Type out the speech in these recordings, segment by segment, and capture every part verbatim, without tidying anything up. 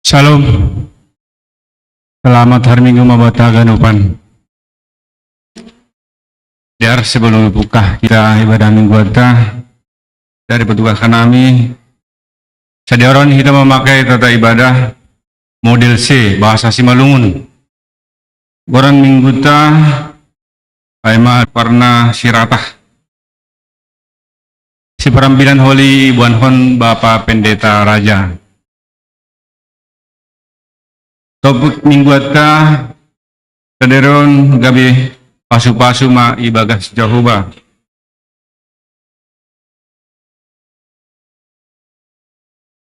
Shalom. Selamat hari Minggu mabata ganupan. Dar, sebelum buka kita ibadah minggu ata, dari petugas kanami, sadiaron kita memakai tata ibadah model C, bahasa Simalungun. Goran minggu ta, ai ma parna siratah. Si parambilan holi ibuanhon Bapa Pendeta Raja. Topik minggu ata, sadiaron gabe pasu-pasu ma ibagas Jahowa.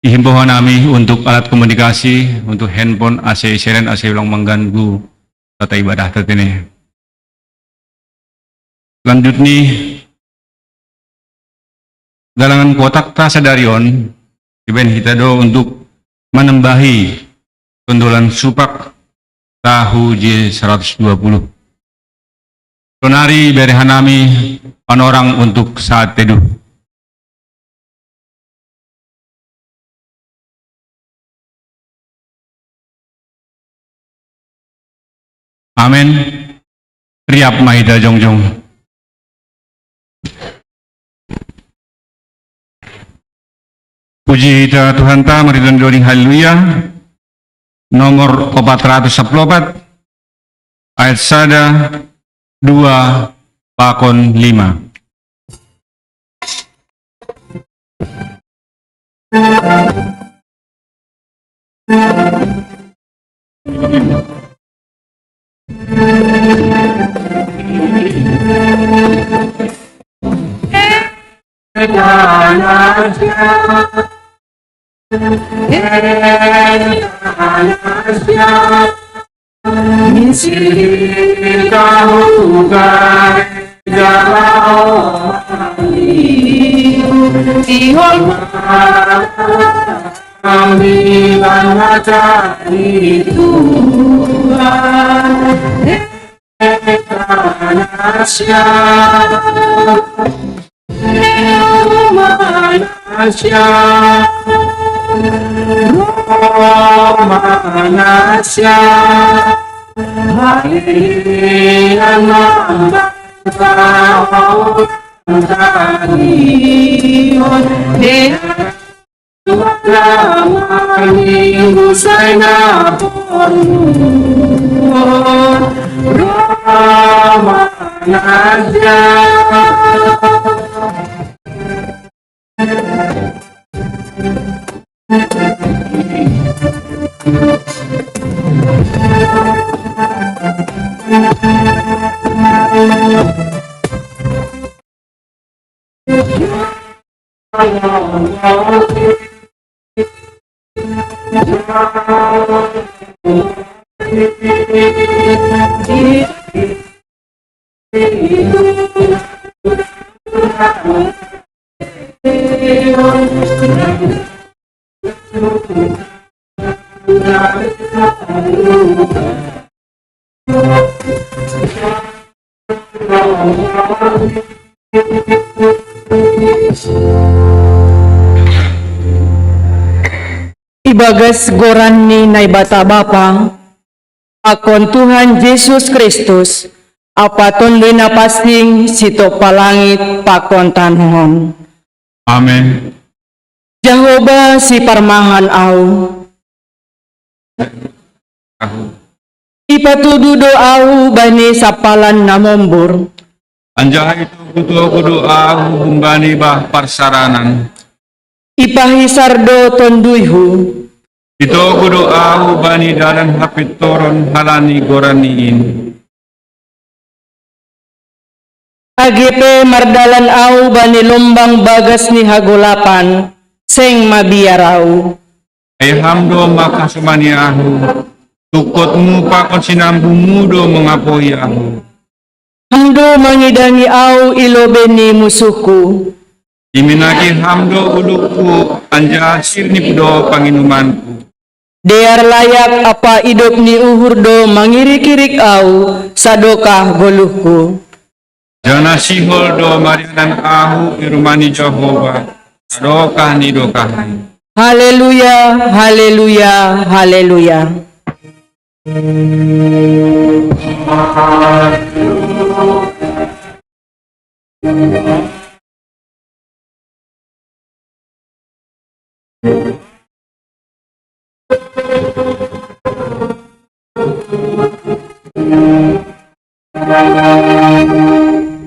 Ihimbau hanami untuk alat komunikasi, untuk handphone, ase silent, ase ulang mangganggu tata ibadah ta tene. Lanjut ni, galangan kotak ta sadari on, ibaen hita do untuk manambahi tondolan supak tahu J seratus dua puluh. Sonari bere hanami panorang untuk saat teduh. Amen. Riap ma hita jongjong. Puji hita Tuhanta, marhitehon haleluya. Nomor opat ratus sapuluh opat, ayat sada, dua, pakon lima. Kami mangajari Tuhan. Asia, Roma Asia, Roma Asia, Haleluya, Nambah Tani, Dea, Ramani, Husaina, Pornu, Roma Naja. Ibagas goran ni Naibata Bapa, pakon Tuhan Jesus Kristus, Apa Tonduy Napasing, sitop pa langit pakon tanoh on. Amen. Jahoba siparmahan au. Ipatudu do au bani sampalan na mombur. Anjaha itogu-togu do au humbani bah parsaranan. Ipahisar do tonduyhu. Itogu do au bani dalan hapintoron halani goranni in. Age pe mardalan au bani lombang bagas ni hagolapan, seng mabiar au. Ai Ham do mangkasomani ahu, tungkotMu pakon sinambuMu do mangapohi ahu. Ham do mangidangi au i lobei ni musuhku. Iminaki Ham do ulungku, anjaha sirnip do panginumanku. Dear layak ampa idop ni uhur do mangirik-irik au, sadokah goluhku. Janah sihol do marianan ahu i rumah ni Jahowa, sadokah ni dokahni. Haleluya, haleluya, haleluya.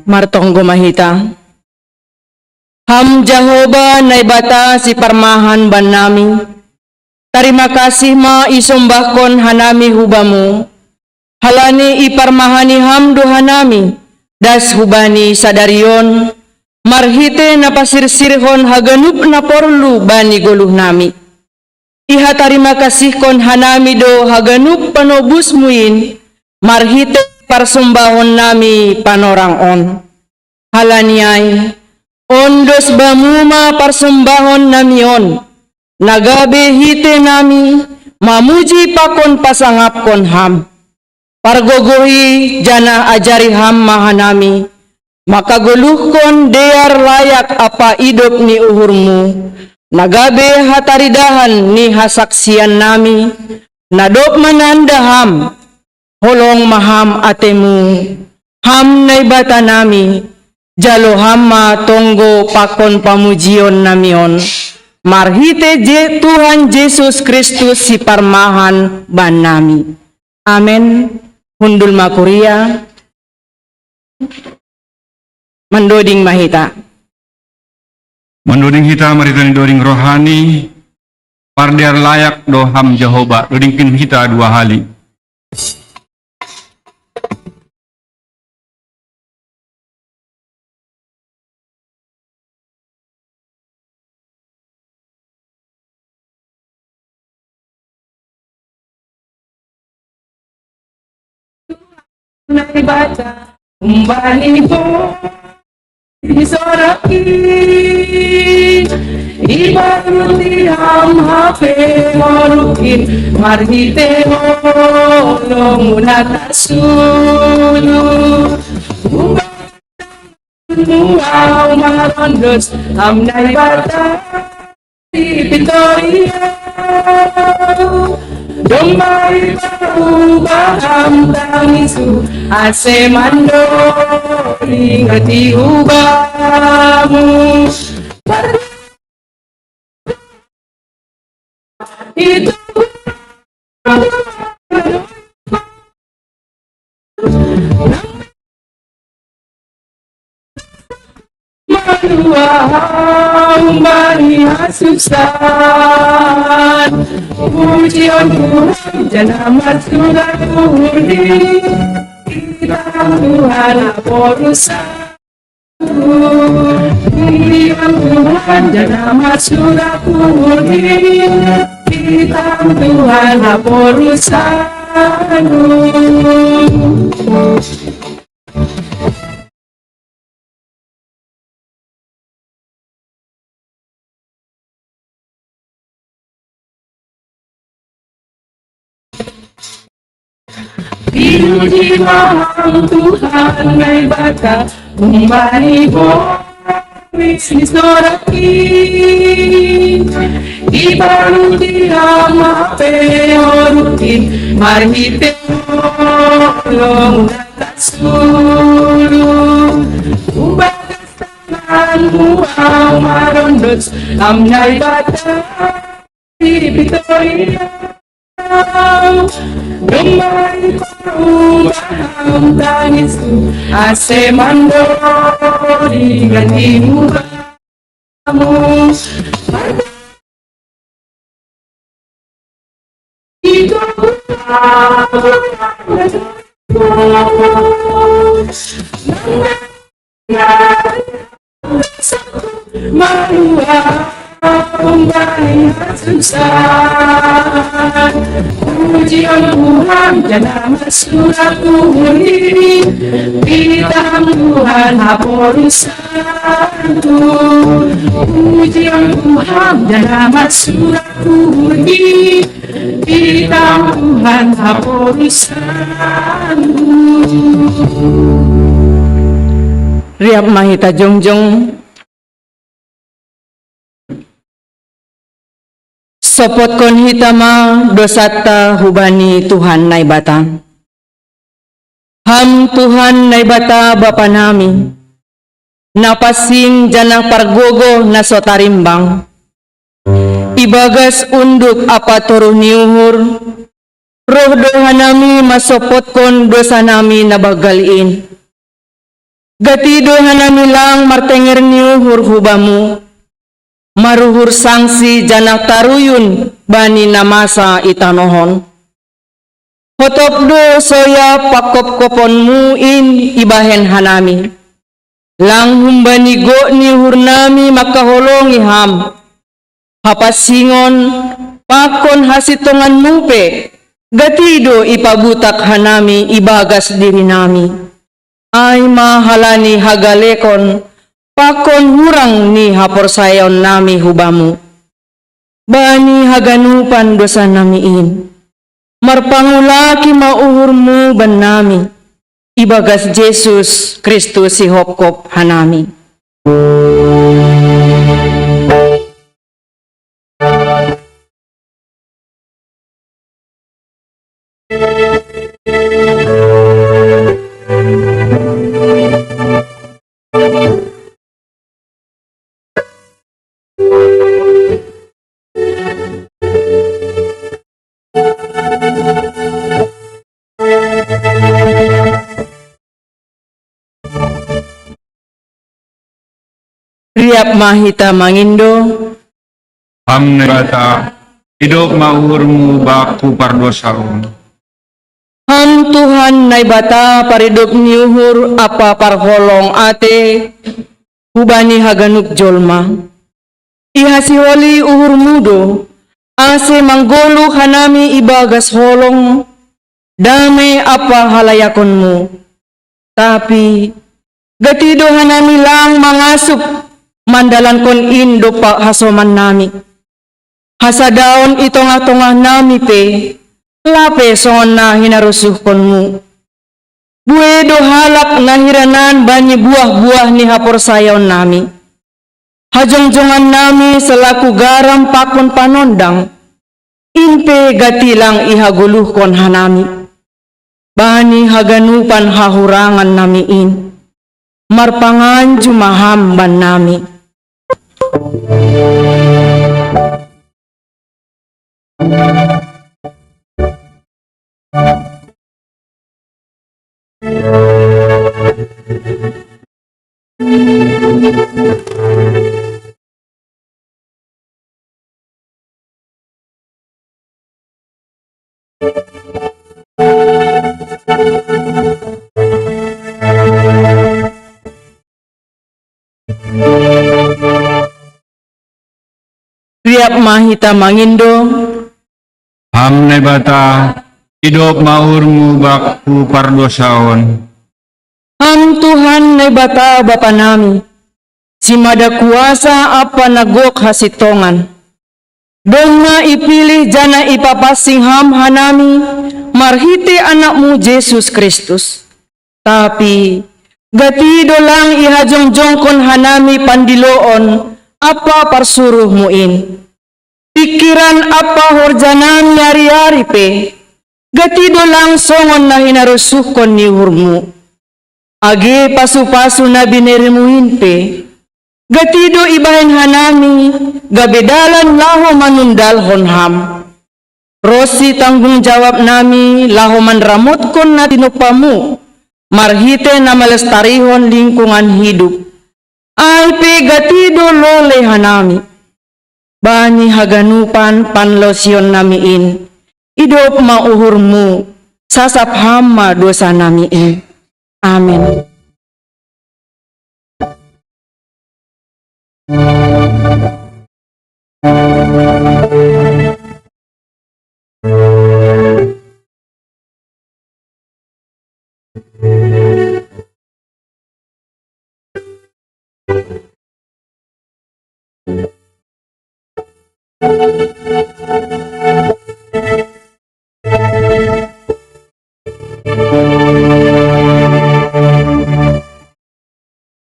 Martonggo ma hita. Ham Jahowa Naibata siparmahan bannami, tarima kasih ma isombahkon hanami hu Bamu, halani iparmahani Ham do hanami, das hubani sadari on, marhitei na pasirsirhon haganup na porlu bani goluhnami. Ihatarima kasihkon hanami do haganup panobusMu in, marhitei parsombahonnami panorang on. Halani ai, ondos Bamu ma parsombahonnami on, na gabe hiteina mamuji pakon pasangapkon Ham. Pargogohi janah ajari Ham ma hanami, mangkagoluhkon dear layak ampa idop ni uhurMu, na gabe hataridahan ni hasaksiannami, na dob mananda Ham. Holong ma Ham ateMu, Ham Naibatanami, jalo Ham ma tonggo pakon pamujionnami on, marhitei Je-, Tuhan Jesus Kristus siparmahan bannami. Amen. Hundul ma kuria. Mandoding ma hita. Mandoding hita marhitei ni doding rohani, pardear layak do Ham Jahowa, dodingkon hita dua hali. Naibaca, umbani po, disoraki, ibaruti Ham hape morukin, marhitei holong-Mu na tarsulu. Muau marondos am Naibata di Victoria. Dombai baru baham tangisu ase mando ringati ubamu. Itu Manuhau mani asusan. Puji on Tuhan, jana masura kurdi. Kita Tuhan aporusan. Puji on Tuhan, jana masura kurdi. Kita Tuhan aporusan. Pinuji mahang Tuhan Naibata, umbani bomis ni soraki. Ibaruti ama pe orutin, marhite olong Sulu, ubagas tangan muau marondos, am Naibata di Victoria. Dombai paru baham tangisu, ase mando ringati ubamu. Puji on Tuhan, jana masura kurdi. Puji on Tuhan, aporusan. Puji on Tuhan, jana masura kurdi. Kita Tuhan aporusan. Riap ma hita jongjong. Sopotkon hita ma dosanta hubani Tuhan Naibata. Ham Tuhan Naibata Bapa nami, na pansing jana pargogo na so tarimbang. Ibagas unduk ampa toruh ni uhur, roh do hanami mansopotkon dosa nami na banggal in. Gati do hanami lang martenger ni uhur hu Bamu, maruhur sangsi jana taruyun bani na masa i tanoh on. Hotop do soya pangkopkoponMu in ibahen hanami. Lang humbani gok ni uhur nami mangkaholongi Ham. Hapansingon pakon hasintonganMu pe, gati do ipabutak hanami ibagas diri nami. Ai ma halani hagalekon pakon hurang ni haporsayaon nami hu Bamu. Bani haganupan dosa nami in, marpangulaki ma uhurMu bannami, ibagas Jesus Kristus sihophop hanami. Riap ma hita mangindo. Ham Naibata, idop ma uhurMu bakku pardosa on. Ham Tuhan Naibata paridop ni uhur ampa parholong atei hubani haganup jolma. Ihasiholi uhurMu do, ase manggoluh hanami ibagas holong, damei ampa halayakonMu. Tapi gati do hanami lang mangasup mandalankon in dompak hasoman nami. Hasadaon i tongah-tongah nami pe, lape songon na hinarosuhkonMu. Buei do halak na hiranan bani buah-buah ni haporsayaon nami. Hajongjongan nami salaku garam pakon panondang, in pe gati lang ihagoluhkon hanami. Bani haganupan hahurangan nami in, marpanganju ma Ham bannami. Riap ma hita mangindo. Ham Naibata, idop ma uhurmu bakku pardosaon. Ham Tuhan Naibata Bapa nami, simada kuasa ampa na gok hasintongan. Domma ipilih janah ipapansing Ham hanami marhitei AnakMu Jesus Kristus. Tapi gati do lang ihajongjongkon hanami pandiloon ampa parsuruhMu in. Pingkiran ampa horjanami ari-ari pe, gati do lang songon na hinarosuhkon ni uhurMu. Age pasu-pasu na bineriMu in pe, gati do ibahen hanami gabe dalan laho manundalhon Ham. Ronsi tanggung jawab nami laho manramotkon na tinumpaMu, marhitei na malestarihon lingkungan hidup. Ai pe gati do lolei hanami. Bani haganupan panlosion nami in, idop ma uhurMu, sasap Ham ma dosa nami in. Amen.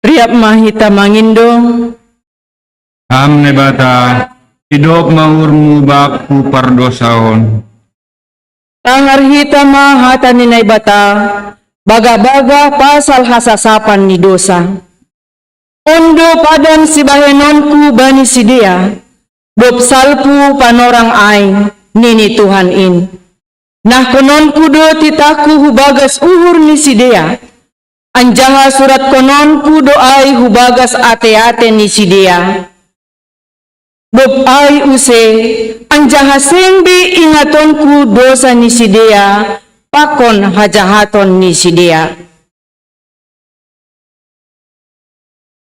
Riap ma hita mangindo. Ham Naibata, idop ma uhurMu bakku pardosaon. Tangar hita ma hata ni Naibata, bagah-bagah pasal hasasapan ni dosa. On do padan sibahenonku bani sidea, dob salpu panorang ai, nini Tuhan in. Nahkononku do titahku hubagas uhur ni sidea, anjaha suratkononku do ai hubagas ate-ate ni sidea. Dob ai use, anjaha seng be ingatonku dosa ni sidea pakon hajahaton ni sidea.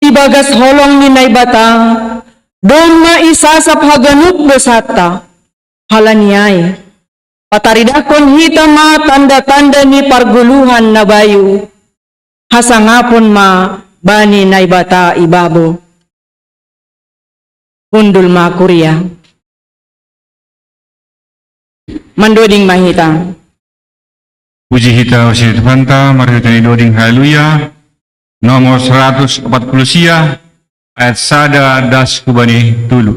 Ibagas holong ni Naibata, domma isasap haganup dosanta. Halani ai, pataridahkon hita ma tanda-tanda ni pargoluhan na bayu, hasangapon ma bani Naibata ibabo. Hundul ma kuria. Mandoding ma hita. Puji hita husi Tuhanta, marhitei ni doding haleluya, nomor seratus opat puluh sia, ayat sada das hubani tolu.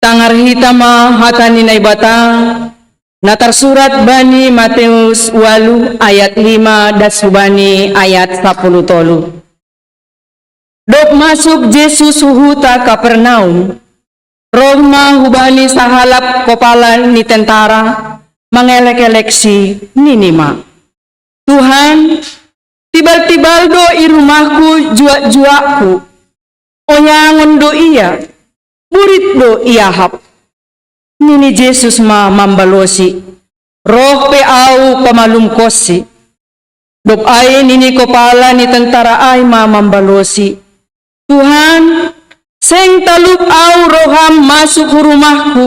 Tangar hita ma hata ni Naibata, na tarsurat bani Mateus walu ayat lima das hubani ayat sapuluh tolu. Dob masuk Jesus hu huta Kapernaum, roh ma hubani sahalak kopala ni tentara, mangelek-eleksi, nini ma: Tuhan, tibal-tibal do i rumahku juak-juakku. Oyangon do ia, burit do iahap. Nini Jesus ma mambalosi: Roh pe Ahu pamalumkonsi. Dob ai nini kopala ni tentara ai ma mambalosi: Tuhan, seng talup ahu roham masuk hu rumahku,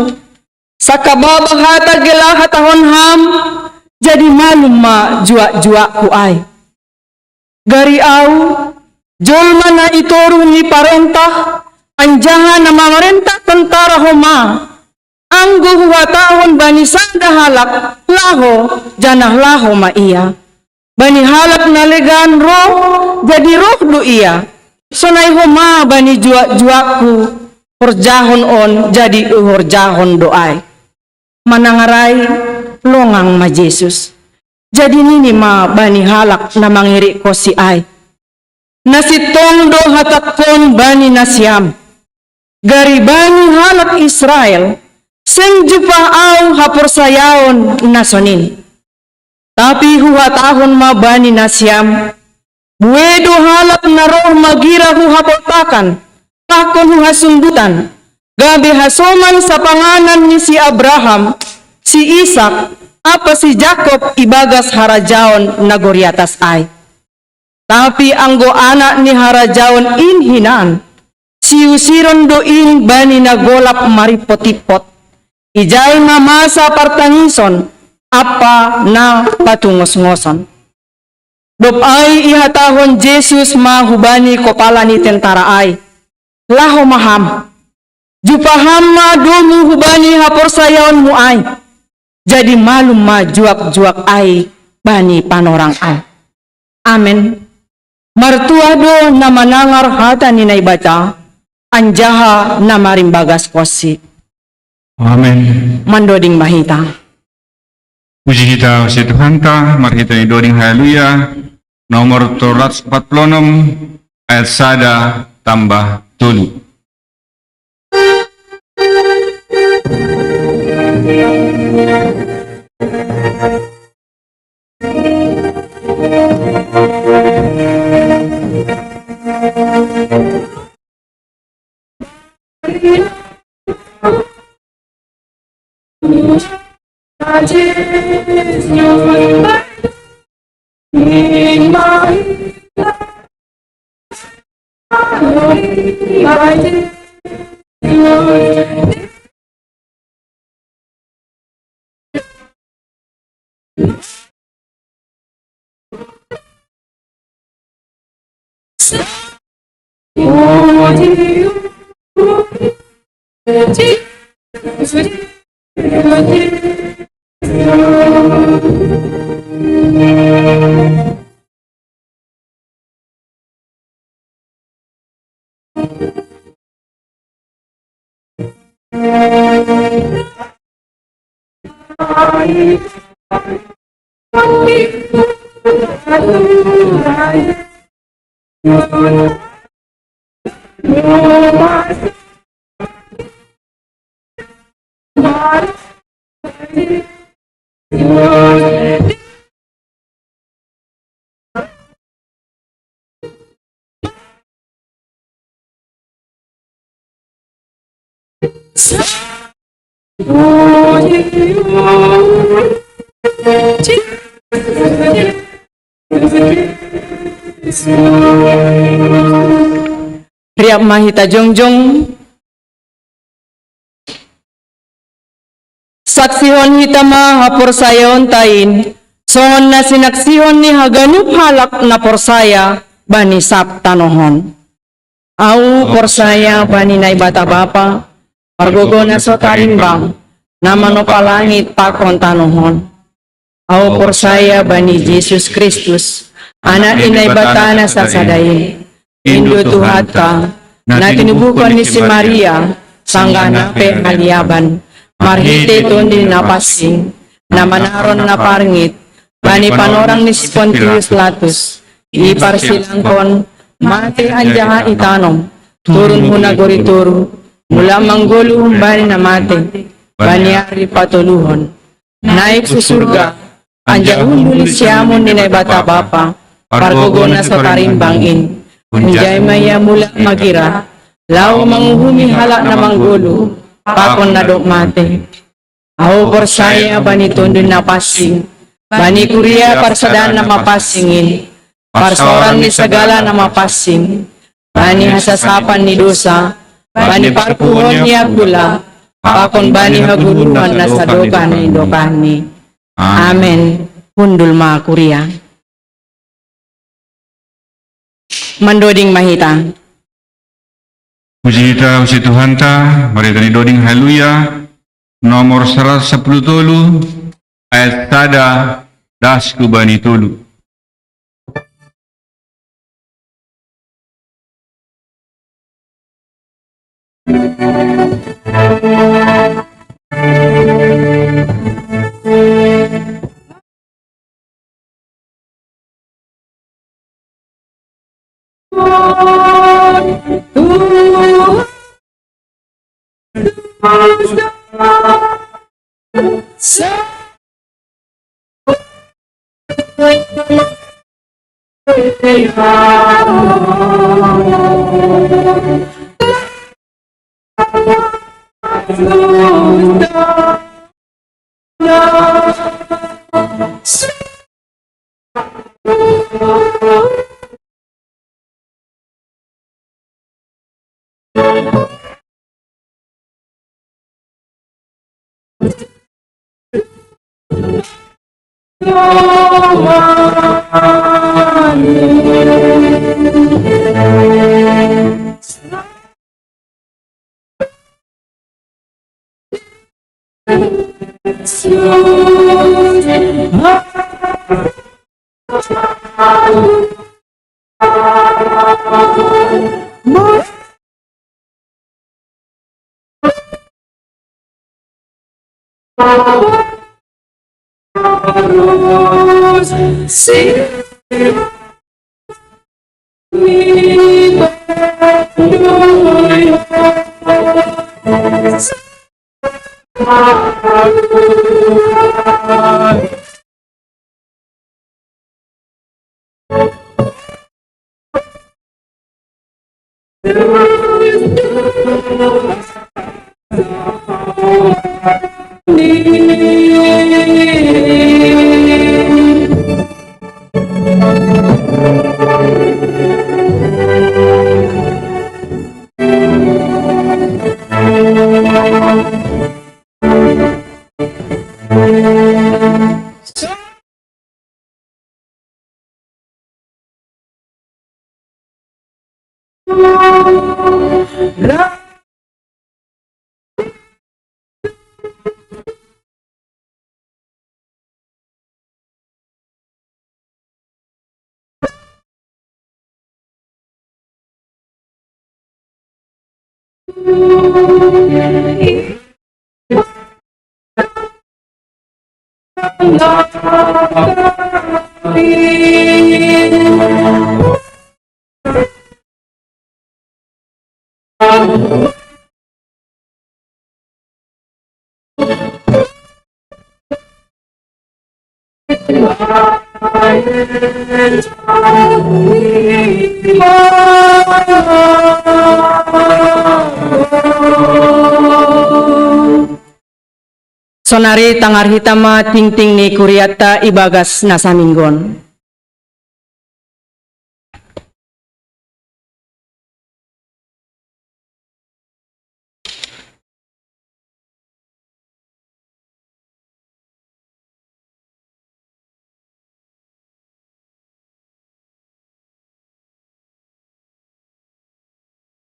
sangkababa hata gela hatahon ham, jadi malum ma juak-juakku ai. Gari ahu, jolma na i toruh ni parentah, anjaha na mamarentah tentara homa, anggo huhatahon bani sada halak: Laho, janah laho ma ia. Bani halak na legan: Roh, jadi roh do ia. Sonai homa bani juak-juakku, horjahon on jadi huhorjahon do ai. Manangar ai, longang ma Jesus. Jadi nini ma bani halak na mangirikkonsi ai: Na sintong do hatangkon bani nasiam, gari bani halak Israel seng jumpah ahu haporsayaon na sonin. Tapi huhatahon ma bani nasiam: Buei do halak na roh magira hu hapoltakan, pakon hu hasundutan, gabe hasoman sapanganan ni si Abraham, si Isak, ampa si Jakob ibagas harajaon nagori atas ai. Tapi anggo Anak ni harajaon in hinan, siusiron do in bani na golap marimpot-impot. Ijai ma masa partangison ampa na patungosngoson. Dob ai ihatahon Jesus ma hubani kopala ni tentara ai: Laho ma ham. Jumpah ham ma domu hubani haporsayaonmu ai. Jadi malum ma juak-juak ai bani panorang ai. Amen. Martuah do na manangar hata ni Naibata, anjaha na marimbagaskon si. Amen. Mandoding ma hita. Puji hita si Tuhanta, marhite ni doding Haleluya, nomor tolu ratus empat puluh enam, ayat sada tambah tolu. Riap ma hita jongjong. Saksihon hita ma haporsayaonta in, songon na sinaksihon ni haganup halak na porsaya bani sab tanoh on. Ahu porsaya bani Naibata Bapa, pargogo na so tarimbang, na manompa langit pakon tanoh on. Ahu porsaya bani Jesus Kristus, Anak ni Naibata na sasada in. In do Tuhanta, na tinubuhon ni si Maria, sanggah na pe haliaban, marhite Tonduy Napansing, na manaron na parngit, bani panorang ni si Pontius Pilatus, diparsilangkon, mate anjaha ditanom, turun hu nagori toruh, mulak manggoluh humbani na mate, bani ari patoluhon. Naik hu surga, anjaha hundul di siamun ni Naibata Bapa, pargogo na so tarimbang in. Hunjai ma Ia mulak magira, laho manguhumi halak na manggoluh, pakon na dob mate. Ahu porsaya bani Tonduy Napansing, bani kuria parsadaan na mapansing in, parsaoran ni sagala na mapansing, bani hasasapan ni dosa, bani parpuhon ni angkula, pakon bani hagoluhan na sadokah ni dokah ni. Amen. Hundul ma kuria. Mandoding ma hita. Puji hita, puji Tuhanta, marhite ni doding Haleluya, nomor saratus sampulu tolu, ayat sada, das hu bani tolu. Sonari tangar hita ma tingting ni kuriatta ibagas na saminggon.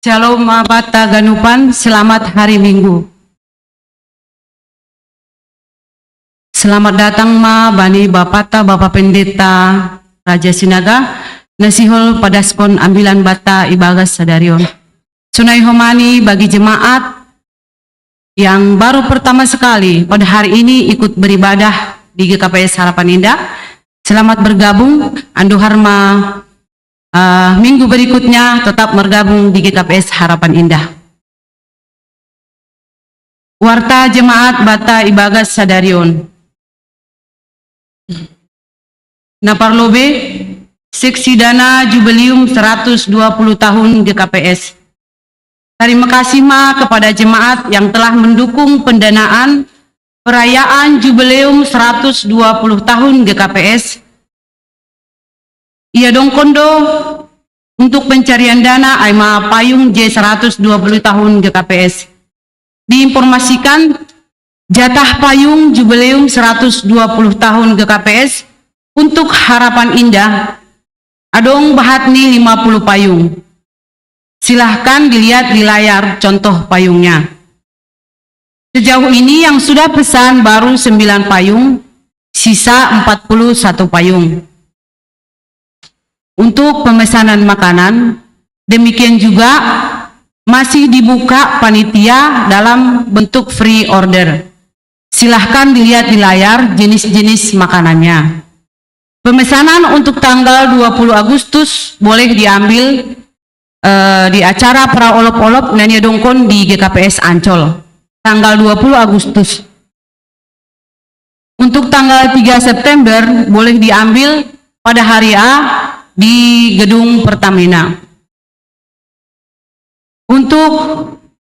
Shalom, Abata Ganupan, selamat hari Minggu. Selamat datang ma bani Bapata, Bapak Pendeta Raja Sinaga, na sihol padaskon ambilan bata ibagas sadarion. Sonai homa ni bagi jemaat yang baru pertama sekali pada hari ini ikut beribadah di G K P S Harapan Indah. Selamat bergabung, andohar ma, eh, minggu berikutnya tetap bergabung di G K P S Harapan Indah. Warta jemaat bata ibagas sadarion. Na parlobei, seksi dana jubileum seratus dua puluh tahun G K P S. Terima kasih ma kepada jemaat yang telah mendukung pendanaan perayaan jubileum seratus dua puluh tahun G K P S. Ia dongkon do untuk pencarian dana ai ma payung J seratus dua puluh tahun G K P S. Diinformasikan jatah payung jubileum seratus dua puluh tahun G K P S untuk Harapan Indah adong bahat ni lima puluh payung. Silahkan dilihat di layar contoh payungnya. Sejauh ini yang sudah pesan baru sembilan payung, sisa empat puluh satu payung. Untuk pemesanan makanan, demikian juga masih dibuka panitia dalam bentuk free order. Silahkan dilihat di layar jenis-jenis makanannya. Pemesanan untuk tanggal dua puluh Agustus boleh diambil, eh, di acara praolop-olop na niadongkon di G K P S Ancol, tanggal dua puluh Agustus. Untuk tanggal tiga September boleh diambil pada hari A di gedung Pertamina. Untuk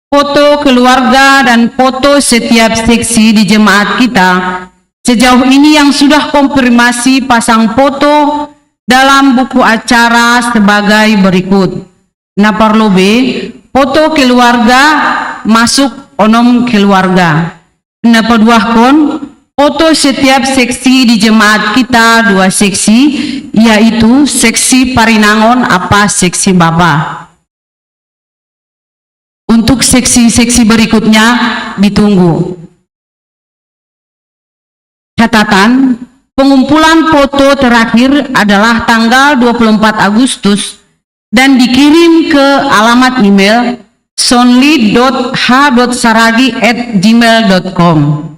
foto keluarga dan foto setiap seksi di jemaat kita, sejauh ini yang sudah konfirmasi pasang foto dalam buku acara sebagai berikut. Na parlobei, foto keluarga masuk onom keluarga. Na paduahkon, foto setiap seksi di jemaat kita dua seksi, yaitu seksi parinangon ampa seksi bapa. Untuk seksi-seksi berikutnya ditunggu. Catatan, pengumpulan foto terakhir adalah tanggal dua puluh empat Agustus dan dikirim ke alamat email sonli dot h dot saragi at gmail dot com.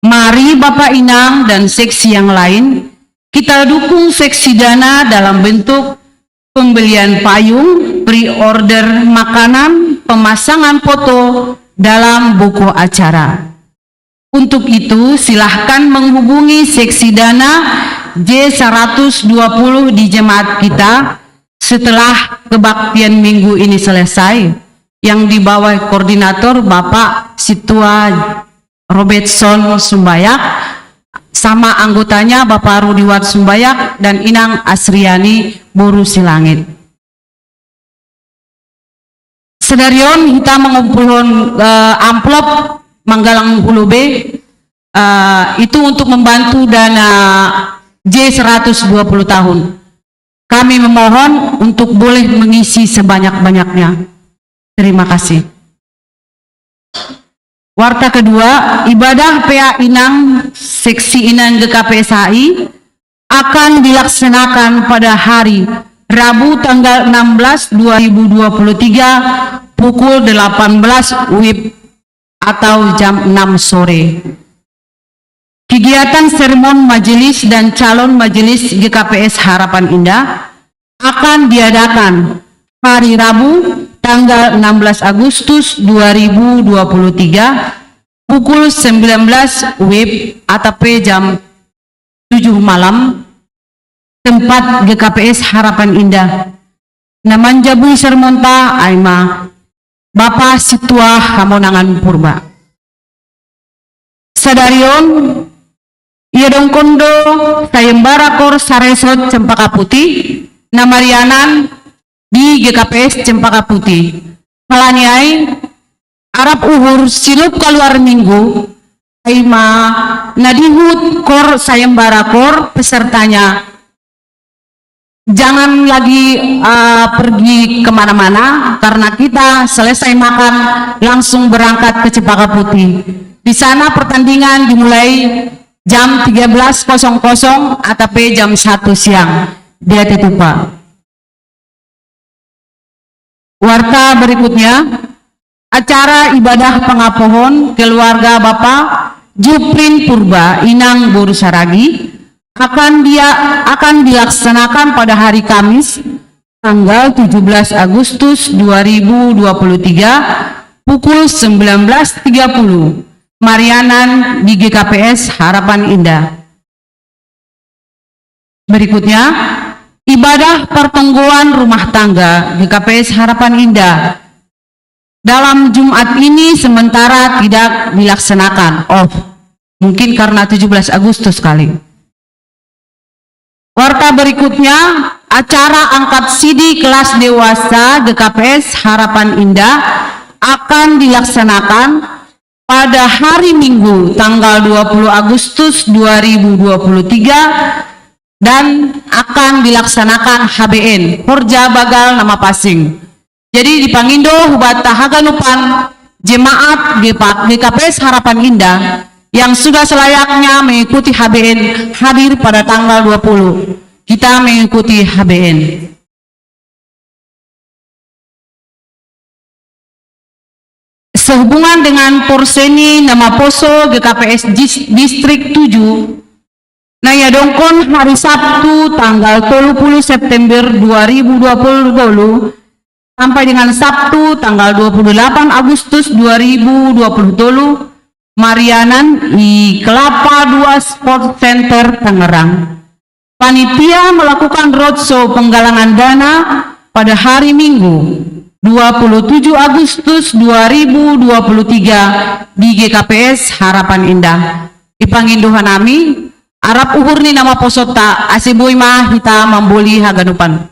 Mari Bapak Inang dan seksi yang lain, kita dukung seksi dana dalam bentuk pembelian payung, pre-order makanan, pemasangan foto dalam buku acara. Untuk itu, silahkan menghubungi seksi dana J seratus dua puluh di jemaat kita setelah kebaktian minggu ini selesai, yang di bawah koordinator Bapak Situa Robertson Sumbayak, sama anggotanya Bapak Rudiwat Sumbayak dan Inang Asriani Boru Silangit. Sadarion hita mangumpulhon, eh, amplop manggalang hulobe, eh, itu untuk membantu dana J seratus dua puluh tahun. Kami memohon untuk boleh mengisi sebanyak-banyaknya. Terima kasih. Warta kedua, ibadah P A Inang, Seksi Inang G K P S H I, akan dilaksanakan pada hari Rabu tanggal enam belas dua ribu dua puluh tiga pukul delapan belas wib atau jam enam sore. Kegiatan sermon majelis dan calon majelis G K P S Harapan Indah akan diadakan hari Rabu tanggal enam belas Agustus dua ribu dua puluh tiga pukul sembilan belas wib atape jam tujuh malam, tempat G K P S Harapan Indah. Na manjabui sermonta ai ma Bapa Sintua Hamonangan Purba. Sadari on, iadongkon do sayembara koor saresot Cempaka Putih na marianan di G K P S Cempaka Putih. Halani ai, arap uhur silop kaluar minggu, ai ma na dihut koor sayembara koor pesertanya, jangan lagi uh, pergi kemana-mana, karena kita selesai makan langsung berangkat ke Cempaka Putih. Di sana pertandingan dimulai jam tiga belas kosong kosong atape jam satu siang. Diatetopa. Warta berikutnya, acara ibadah pengapohon keluarga Bapa Juprin Purba Inang Boru Saragi akan dia akan dilaksanakan pada hari Kamis tanggal tujuh belas Agustus dua ribu dua puluh tiga pukul sembilan belas tiga puluh, marianan di G K P S Harapan Indah. Berikutnya, ibadah pertonggoan rumah tangga G K P S Harapan Indah dalam Jumat ini sementara tidak dilaksanakan. Oh, mungkin karena tujuh belas Agustus kali. Warta berikutnya, acara angkat sidi kelas dewasa G K P S Harapan Indah akan dilaksanakan pada hari Minggu tanggal dua puluh Agustus dua ribu dua puluh tiga dan akan dilaksanakan H B N, Horja Bagal Nama Passing. Jadi dipangindo hubanta haganupan jemaat G P, G K P S Harapan Indah yang sudah selayaknya mengikuti H B N hadir pada tanggal dua puluh. Kita mengikuti H B N. Sehubungan dengan porseni na maposo G K P S Dis-, Distrik tujuh, na iadongkon hari Sabtu tanggal tolu puluh September dua ribu dua puluh tolu sampai dengan Sabtu tanggal dua puluh delapan Agustus dua ribu dua puluh tolu, marianan i Kelapa dua Sport Center Tangerang. Panitia melakukan roadshow penggalangan dana pada hari Minggu dua puluh tujuh Agustus dua ribu dua puluh tiga di G K P S Harapan Indah. Dipangindo hanami, arap uhur ni na maposonta, ase boi ma hita mamboli haganupan.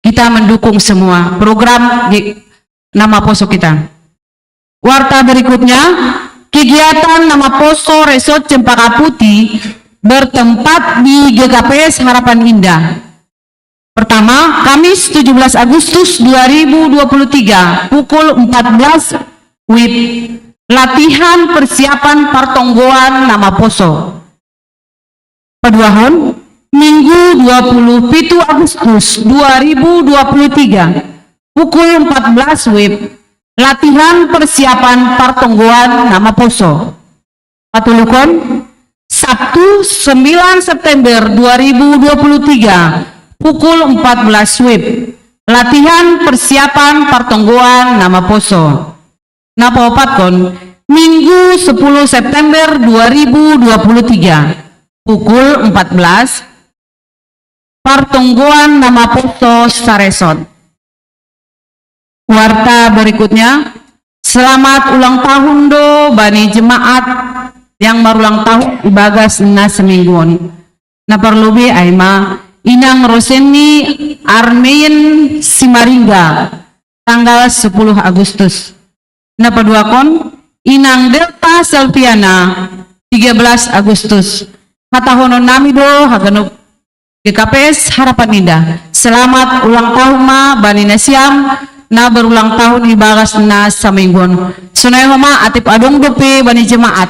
Kita mendukung semua program di, na maposo kita. Warta berikutnya, kegiatan na maposo Resort Cempaka Putih bertempat di G K P S Harapan Indah. Pertama, Kamis tujuh belas Agustus dua ribu dua puluh tiga, pukul empat belas wib, latihan persiapan partonggoan na maposo. Paduahon, Minggu dua puluh pitu Agustus dua ribu dua puluh tiga, pukul empat belas wib, latihan persiapan partonggoan na maposo. Patoluhon, Sabtu sembilan September dua ribu dua puluh tiga, pukul empat belas wib, latihan persiapan partonggoan na maposo. Na paopathon, Minggu sepuluh September dua ribu dua puluh tiga, pukul empat belas, partonggoan na maposo saresot. Warta berikutnya, selamat ulang tahun do bani jemaat yang marulang tahun ibagas na seminggu on. Na parlobei ai ma Inang Roseni Armein Simaringga, tanggal sepuluh Agustus. Na paduahon, Inang Delta Selviana, tiga belas Agustus. Hatahonon nami do haganup G K P S Harapan Indah, selamat ulang tahun ma bani nasiam, na berulang tahun ibagas na saminggon. Sonai ma atip adong dope bani jemaat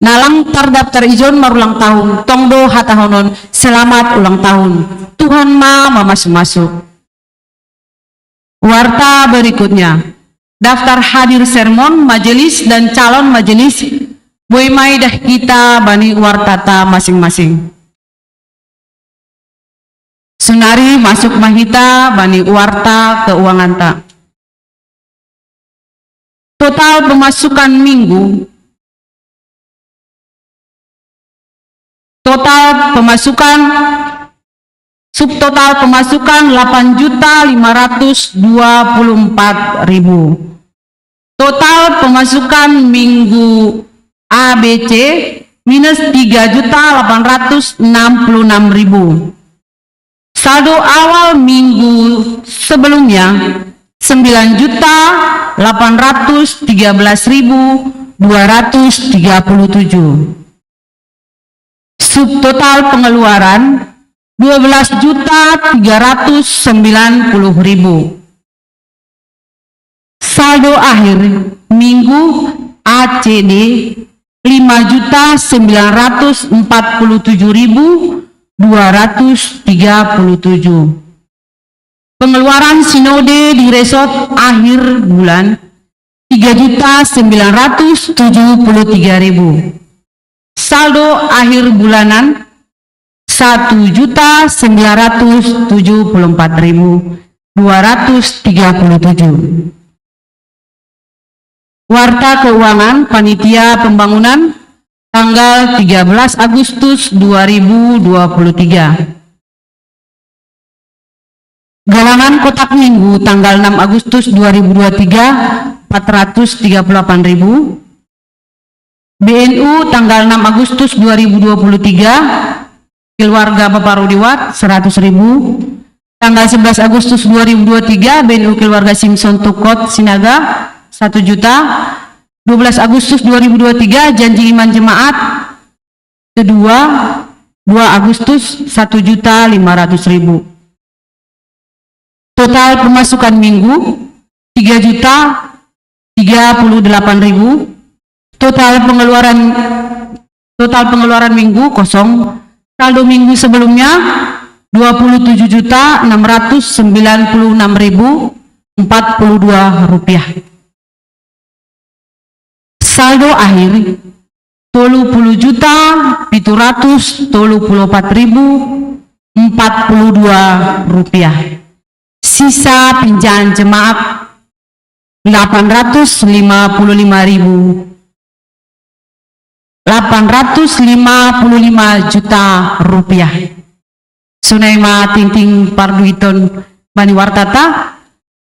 na lang tardaftar ijon marulang tahun, tong do hatahonon selamat ulang tahun. Tuhan ma mamasu-masu. Warta berikutnya, daftar hadir sermon majelis dan calon majelis. Boi ma idah hita bani wartata masing-masing. Sonari masuk ma hita bani warta keuanganta. Total pemasukan minggu, total pemasukan, subtotal pemasukan delapan juta lima ratus dua puluh empat ribu. Total pemasukan minggu A B C minus tiga juta delapan ratus enam puluh enam ribu. Saldo awal minggu sebelumnya sembilan juta delapan ratus tiga belas ribu dua ratus tiga puluh tujuh. Subtotal pengeluaran dua belas juta tiga ratus sembilan puluh ribu. Saldo akhir minggu A C D lima juta sembilan ratus empat puluh tujuh ribu dua ratus tiga puluh tujuh. Pengeluaran sinode di resort akhir bulan tiga juta sembilan ratus tujuh puluh tiga ribu. Saldo akhir bulanan satu juta sembilan ratus tujuh puluh empat ribu dua ratus tiga puluh tujuh. Warta keuangan panitia pembangunan tanggal tiga belas Agustus dua ribu dua puluh tiga. Galangan kotak minggu tanggal enam Agustus dua ribu dua puluh tiga, empat ratus tiga puluh delapan ribu. B N U tanggal enam Agustus dua ribu dua puluh tiga, keluarga Bapak Rudiwat, seratus ribu. Tanggal sebelas Agustus dua ribu dua puluh tiga, B N U keluarga Simpson Tukot Sinaga, satu juta. Dua belas Agustus dua ribu dua puluh tiga, janji iman jemaat kedua, dua Agustus, satu juta lima ratus ribu. Total pemasukan minggu tiga juta tiga puluh delapan ribu. Total pengeluaran, total pengeluaran minggu kosong. Saldo minggu sebelumnya dua puluh tujuh juta enam ratus sembilan puluh enam ribu empat puluh dua rupiah. Saldo akhir tolu puluh juta pitu ratus tolu puluh empat ribu empat puluh dua rupiah. Sisa pinjaan jemaat delapan ratus lima puluh lima ribu, delapan ratus lima puluh lima juta rupiah. Sonai ma tingting parduiton bani wartata.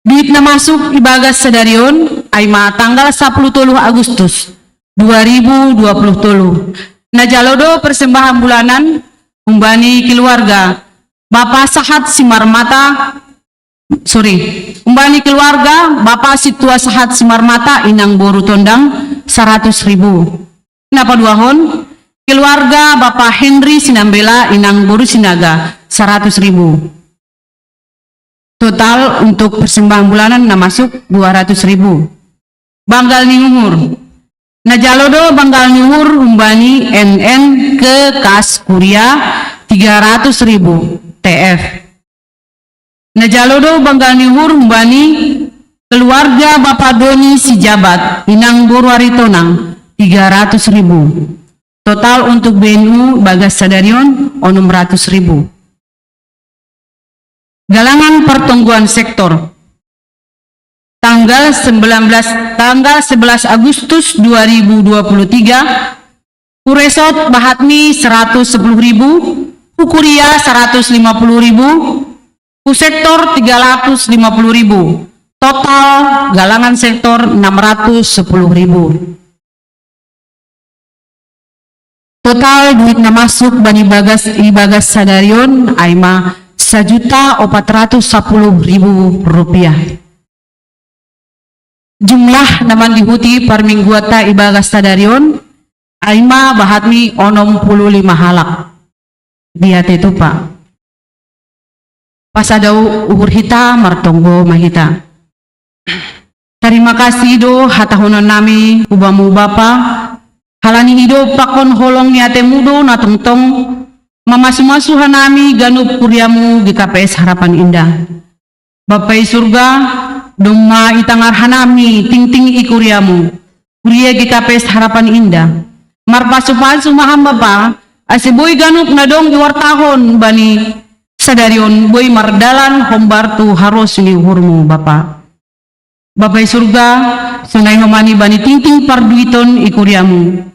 Duit na masuk ibagas sadarion ai ma tanggal sapuluh tolu Agustus dua ribu dua puluh tolu. Na jalo do persembahan bulanan umbani keluarga Bapa Sahat Simarmata, sorry, umbani keluarga Bapa Situa Sahat Simarmata inang boru Tondang saratus ribu. Na paduahon, keluarga Bapa Henry Sinambela inang boru Sinaga saratus ribu. Total untuk persembahan bulanan na masuk dua ratus ribu. Banggal ni uhur. Na jalo do banggal ni uhur umbani N N ke kas kuria tiga ratus ribu T F. Na jalo do banggal ni uhur umbani keluarga Bapa Doni Sijabat inang boru Aritonang tiga ratus ribu. Total untuk B N U bagas sadarion onom ratus ribu. Galangan pertonggoan sektor. Tanggal sembilan belas, tanggal sebelas Agustus dua ribu dua puluh tiga, Kuresot Bahatmi seratus sepuluh ribu, Kukuria seratus lima puluh ribu, Kusektor tiga ratus lima puluh ribu. Total galangan sektor enam ratus sepuluh ribu. Total duit na masuk bani bagas, ibagas sadarion ai ma sajuta opat ratus sapuluh ribu rupiah. Jumlah na mandihuti parmingguanta ibagas sadarion ai ma bahatmi onom puluh lima halak. Diate tupa. Pasadau uhur hita martonggo ma hita. Tarima kasih do hatahonon nami hu Bamu Bapa, halani i do pakon holong ni atemu do na tongtong mamasu-masu hanami ganup kuriamu G K P S Harapan Indah. Bapa i surga, domma itangar hanami tingting i kuriamu, kuria G K P S Harapan Indah. Marpasu-pasu ma ham Bapa, ase boi ganup na dong iwartahon bani sadari on boi mardalan hombar tu harosuh ni uhurmu Bapa. Bapa i surga, sonai homa ni bani tingting parduiton i kuriamu.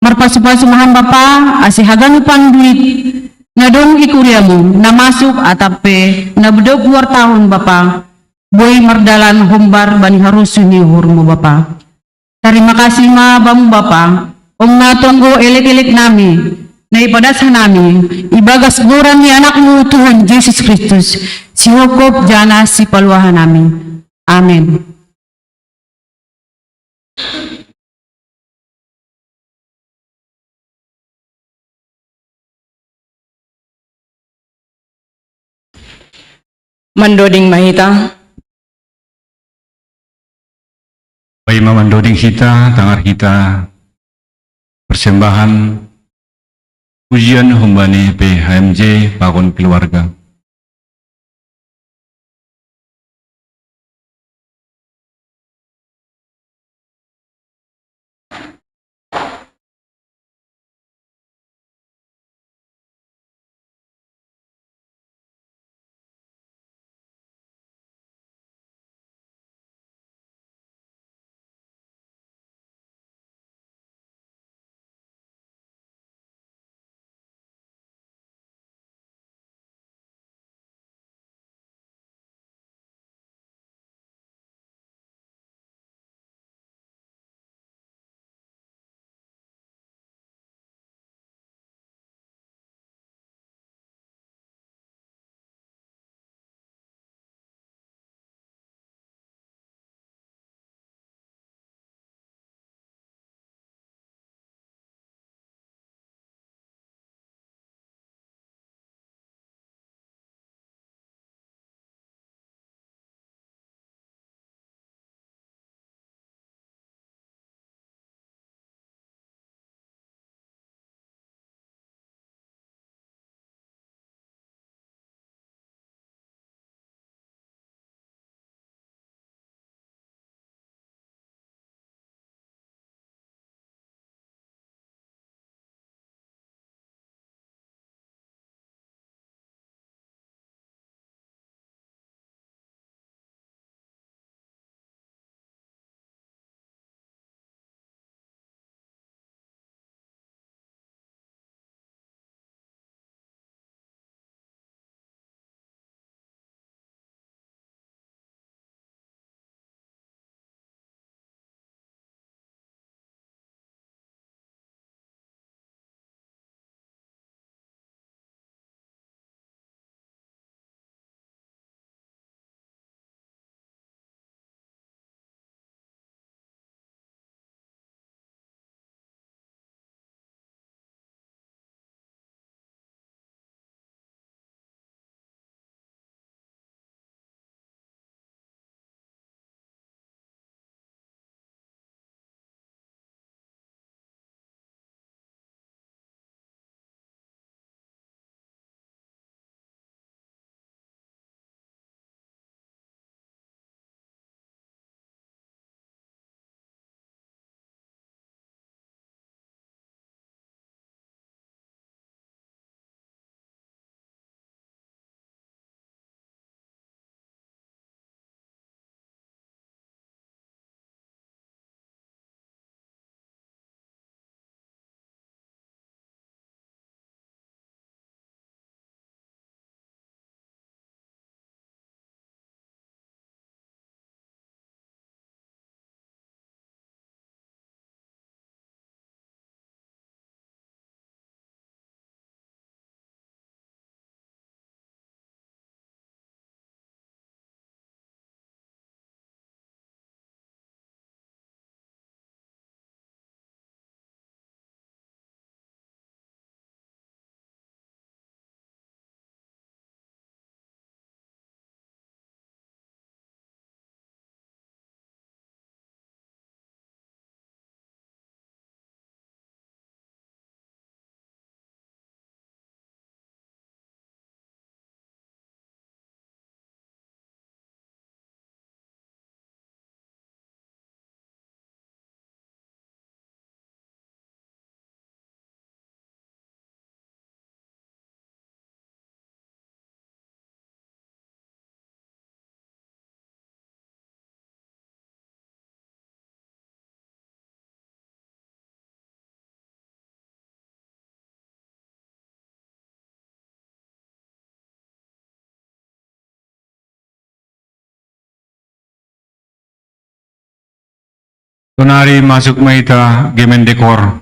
Marpasu-pasu ma ham Bapa, ase haganupan duit na dong i kuriamu, na masuk atap pe na bedok iwartahon Bapa, boi mardalan hombar bani harosuh ni uhurmu Bapa. Tarima kasih ma Bamu Bapa, on ma tonggo elek-elek nami na ipadas hanami ibagas goran ni Anakmu Tuhan Jesus Kristus, sihophop jana sipaluahan nami. Amen. Mandoding ma hita. Paima mandoding hita, tangar hita persembahan pujian humbani P H M J pakon keluarga. Ponari masuk ma hita gemen dekor.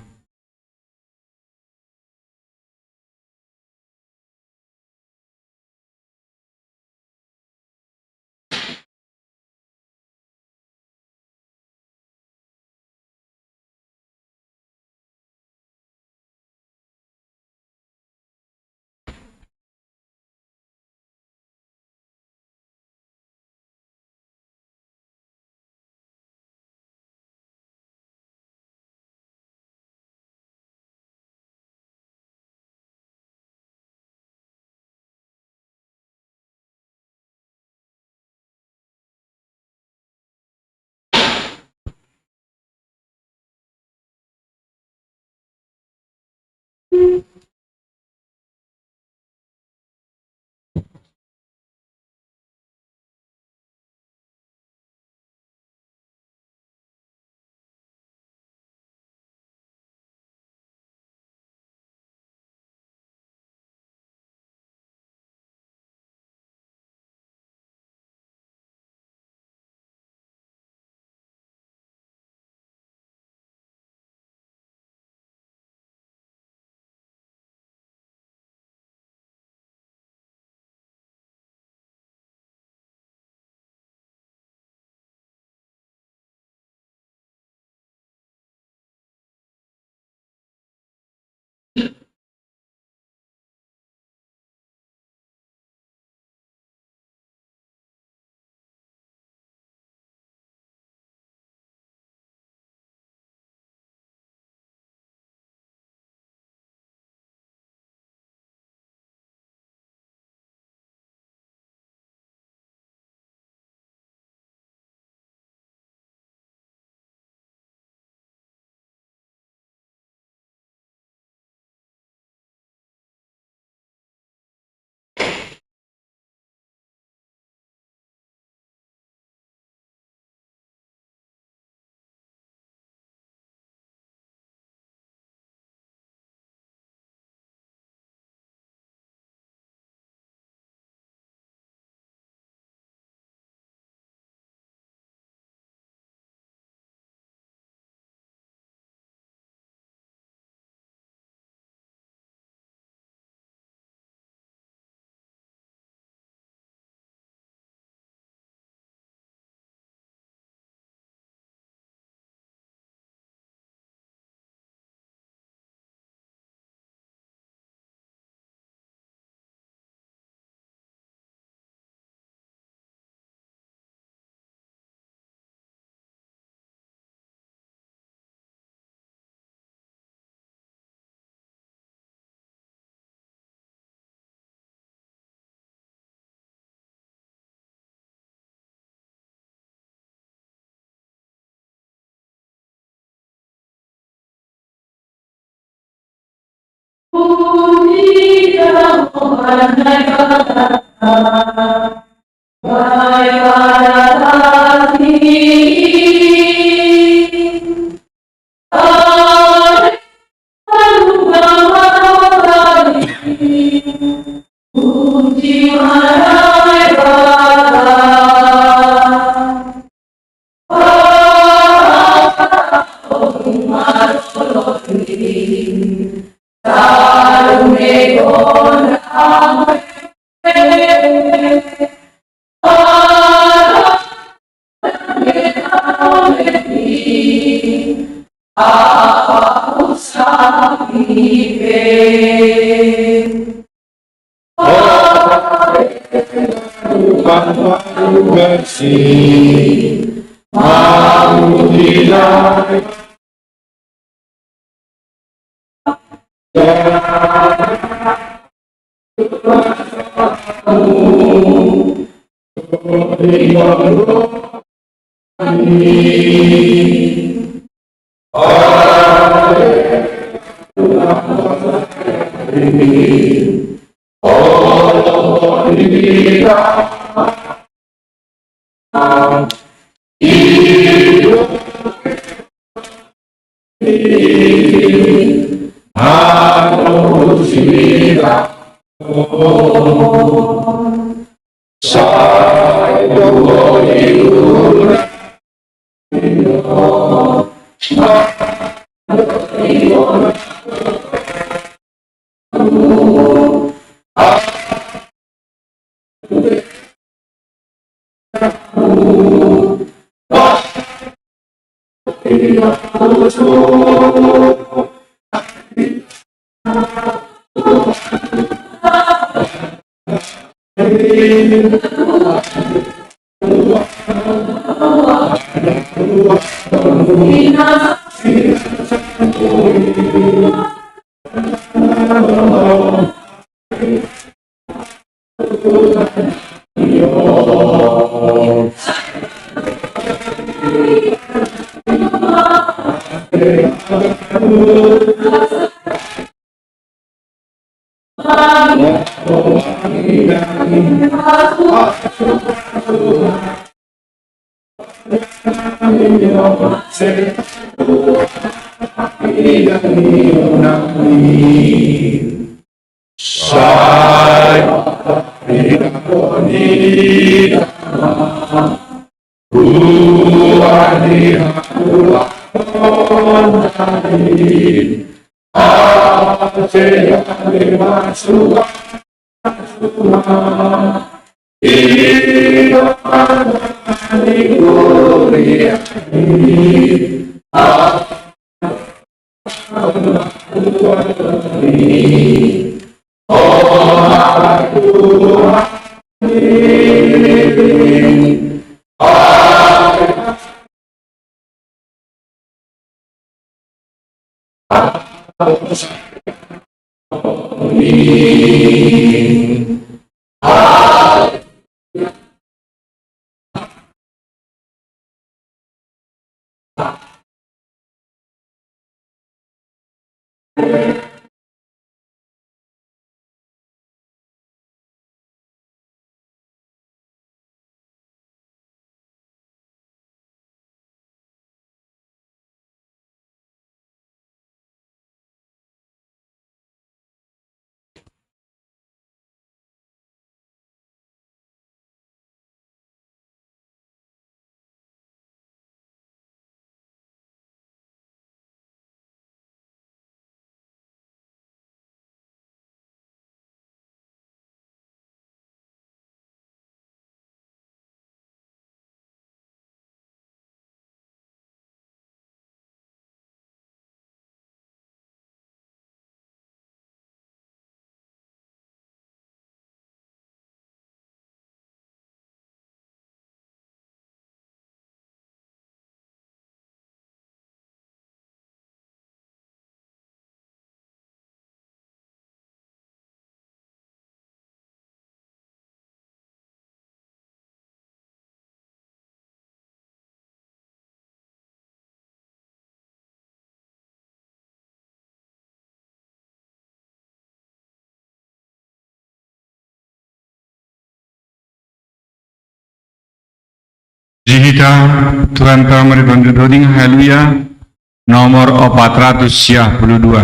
Jihita, Tuhan ta mari bandu doding, haleluya. Nomor empat ratus sia puluh dua.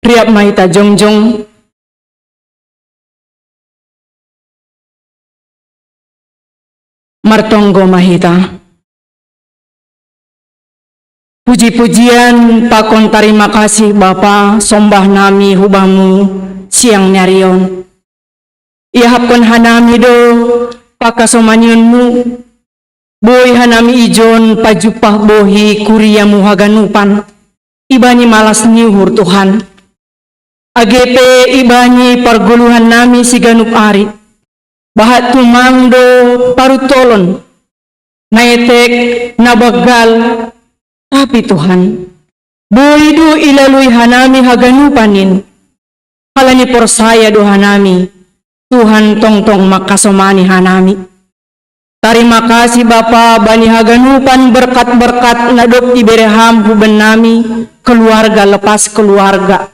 Riap mai ta jongjong. Martonggo ma hita. Puji-pujian pakon tarima kasih Bapa, sombah nami hubamu siang ni ari on. Iahapkon hanami do pakasomanionmu, boi hanami ijon pajumpah bohi kuriamu haganupan, ibani malas ni uhur Tuhan. Age pe ibani pargoluhan nami siganup ari, bahat tumang do paruntolon, na etek, na banggal, tapi Tuhan, boi do ilalui hanami haganupan in, halani porsaya do hanami, Tuhan tongtong mangkasomani hanami. Tarima kasih Bapa bani haganupan berkat-berkat na dob ibere Ham hubahen nami, keluarga lepas keluarga.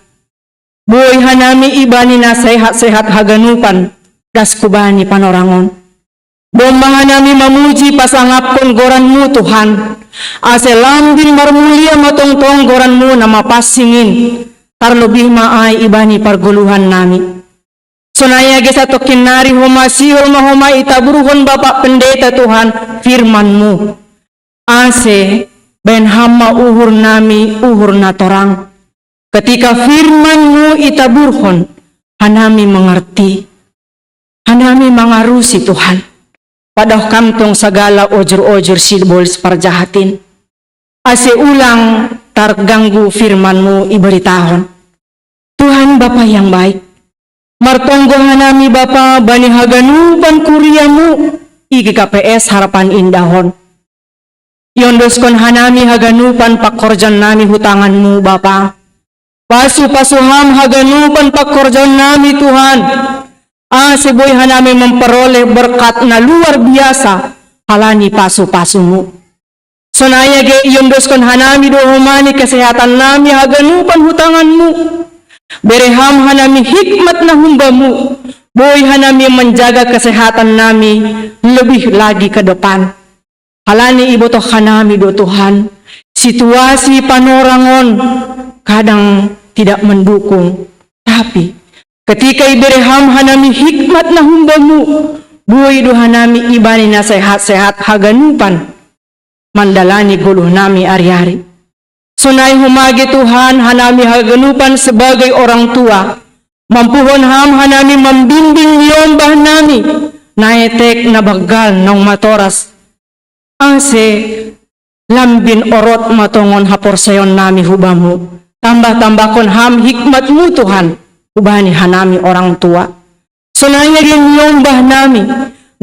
Boi hanami ibani na sehat-sehat haganupan, das hubani panorang on. Domma hanami mamuji pasangapkon goranmu Tuhan, ase lambin marmulia ma tongtong goranmu na mapansing in, tarlobih ma ai ibani pargoluhan nami. Sonai age satongkin nari homa sihol ma homa itaburhon Bapak Pendeta Tuhan firmanmu. Ase bahen Ham ma uhur nami uhur na torang. Ketika firmanmu itaburhon, hanami mengerti. Hanami mangarusi Tuhan. Padaoh Kam tong sagala ojur-ojur sibolis parjahat in. Ase ulang targanggu firmanmu iberitahon. Tuhan Bapa yang baik, martonggo hanami Bapa bani haganupan kuriamu i G K P S Harapan Indah on. Iondoskon hanami haganupan pangkorjaon nami hu tanganmu Bapa. Pasu-pasu Ham haganupan pangkorjaon nami Tuhan, ase boi hanami mamparoleh berkat na luar biasa halani pasu-pasumu. Sonai age iondoskon hanami do homa ni kesehatan nami haganupan hu tanganmu. Bere Ham hanami hikmat na humbamu, boi hanami manjaga kesehatan nami lebih lagi ke depan. Halani ibotoh hanami do Tuhan, situasi panorang on kadang tidak mendukung. Tapi ketika ibere Ham hanami hikmat na humbamu, boi do hanami ibani na sehat-sehat haganupan mandalani goluh nami ari-ari. Sonai homa age Tuhan hanami haganupan sebagai orang tua, mampuhon Ham hanami mambimbing niombah nami, na etek na banggal naung matoras. Ase lambin orot ma tongon haporsayaon nami hu Bamu, tambah-tambahkon Ham hikmat-Mu Tuhan, hubani hanami orang tua. Sonai age niombah nami,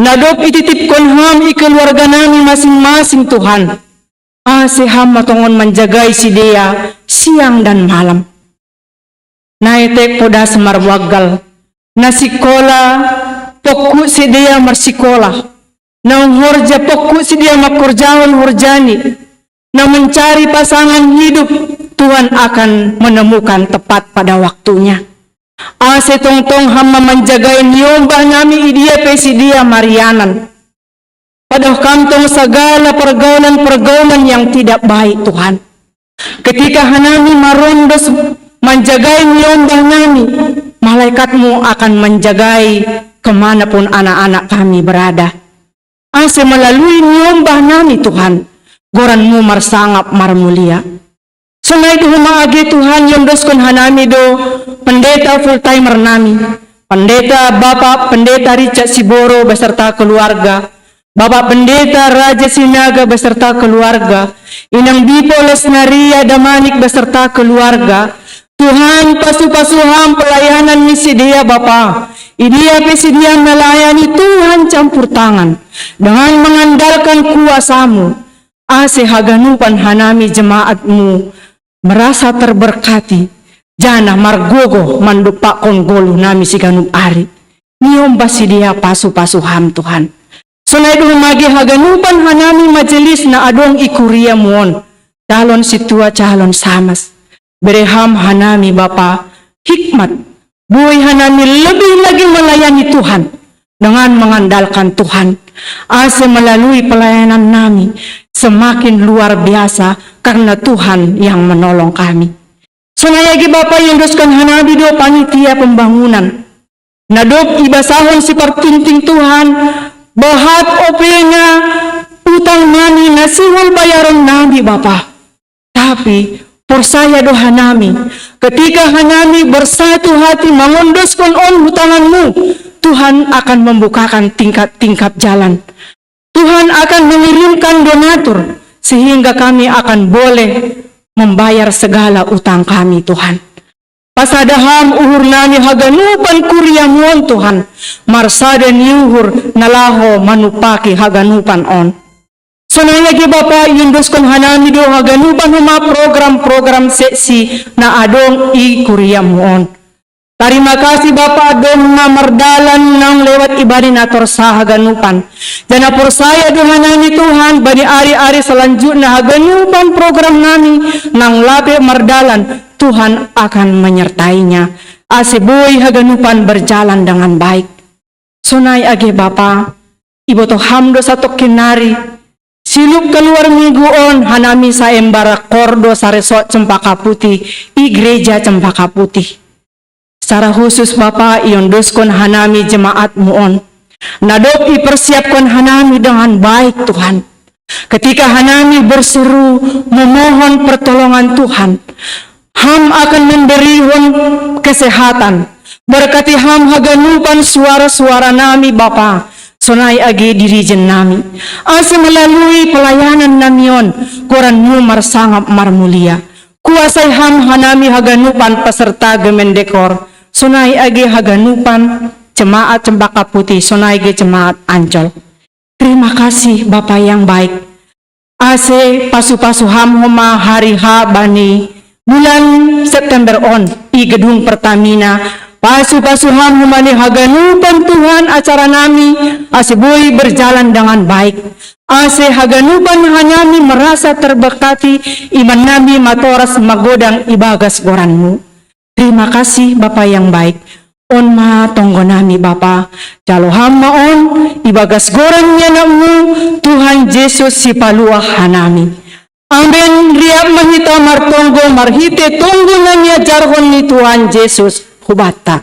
na dob ititipkon Ham i keluarga nami masing-masing Tuhan. Ase Ham ma tongon manjagai sidea siang dan malam. Na etek podas marbanggal, na sikola pongkut sidea marsikola, naung horja pongkut sidea mangkorjahon horjani, na mencari pasangan hidup, Tuhan akan menemukan tepat pada waktunya. Ase tongtong Ham ma manjagai niombah nami i dia pe sidea marianan. Padaoh Kam tong sagala pergaulan-pergaulan yang tidak baik, Tuhan. Ketika hanami marondos manjagai niombah nami, malaikat-Mu akan manjagai ke mana pun anak-anak kami berada. Ase melalui niombah nami, Tuhan, goran-Mu marsangap marmulia. Sonai do homa age Tuhan iondoskon hanami do pendeta full timer nami, pendeta Bapak Pendeta Richard Siboro beserta keluarga, Bapak Pendeta Raja Sinaga beserta keluarga, Inang Bipo Lesnaria Damanik beserta keluarga, Tuhan, pasu-pasu Ham pelayanan ni si dia Bapa. Idia pe si dia melayani Tuhan campur tangan. Dengan mengandalkan kuasamu, ase haganupan hanami jemaatmu merasa terberkati, janah margogoh mandompakkon goluh nami siganup ari. Niom basidia pasu-pasu Ham Tuhan. Sonai do mage haganupan hanami majelis na adong i kuriamu on, calon sintua calon samas. Bere Ham hanami Bapa hikmat, boi hanami lebih lagi melayani Tuhan dengan mengandalkan Tuhan, ase melalui pelayanan nami semakin luar biasa karena Tuhan yang menolong kami. Sonai age Bapa iendoskan hanami do panitia pembangunan. Na dob ibasahon sipartingting Tuhan, bahat opena utang nami na sihol bayaron nami Bapa. Tapi porsaya do hanami, ketika hanami bersatu hati mangondoskon on hutanganmu, Tuhan akan membukakan tingkap-tingkap jalan. Tuhan akan mengirimkan donatur, sehingga kami akan boleh membayar segala utang kami, Tuhan. Pasada Ham uhur nami haganupan kuriamu on, Tuhan, marsada ni uhur na laho manumpaki haganupan on. Sonai age Bapa iendoskan hanami do haganupan homa program-program seksi na adong i kuriamu on. Tarima kasih Bapa, domma mardalan naung lewat ibani na torsa haganupan. Janah porsaya do hanami Tuhan, bani ari-ari selanjutna haganupan program nami naung lape mardalan, Tuhan akan menyertainya, ase boi haganupan berjalan dengan baik. Sonai age Bapa, ibotoh Ham do satongkin nari, siluk keluar minggu on hanami saembar kor do saresort Cempaka Putih, i gereja Cempaka Putih. Secara khusus Bapa iondoskon hanami jemaatmu on, na dob ipersiapkon hanami dengan baik Tuhan. Ketika hanami berseru memohon pertolongan Tuhan, Ham akan memberihon kesehatan. Berkati Ham haganupan suara-suara nami Bapa, sonai age dirijen nami. Ase melalui pelayanan nami on, goranmu marsangap marmulia. Kuasai Ham hanami haganupan peserta Gemendekor, sonai age haganupan jemaat Cempaka Putih, sonai age jemaat Ancol. Terima kasih Bapa yang baik. Ase pasu-pasu Ham homa hari H bani bulan September on i gedung Pertamina, pasu-pasu Ham homa ni haganupan Tuhan acara nami, ase boi berjalan dengan baik. Ase haganupan hanami merasa terberkati, iman nami matoras magodang ibagas goranmu. Terima kasih Bapa yang baik. On ma tonggo nami Bapa, jalo Ham ma on, ibagas goran ni AnakMu, Tuhan Jesus Sipaluah hanami. Amen. Riap ma hita martonggo marhite tonggo na niajarhon ni Tuhan Jesus hubanta.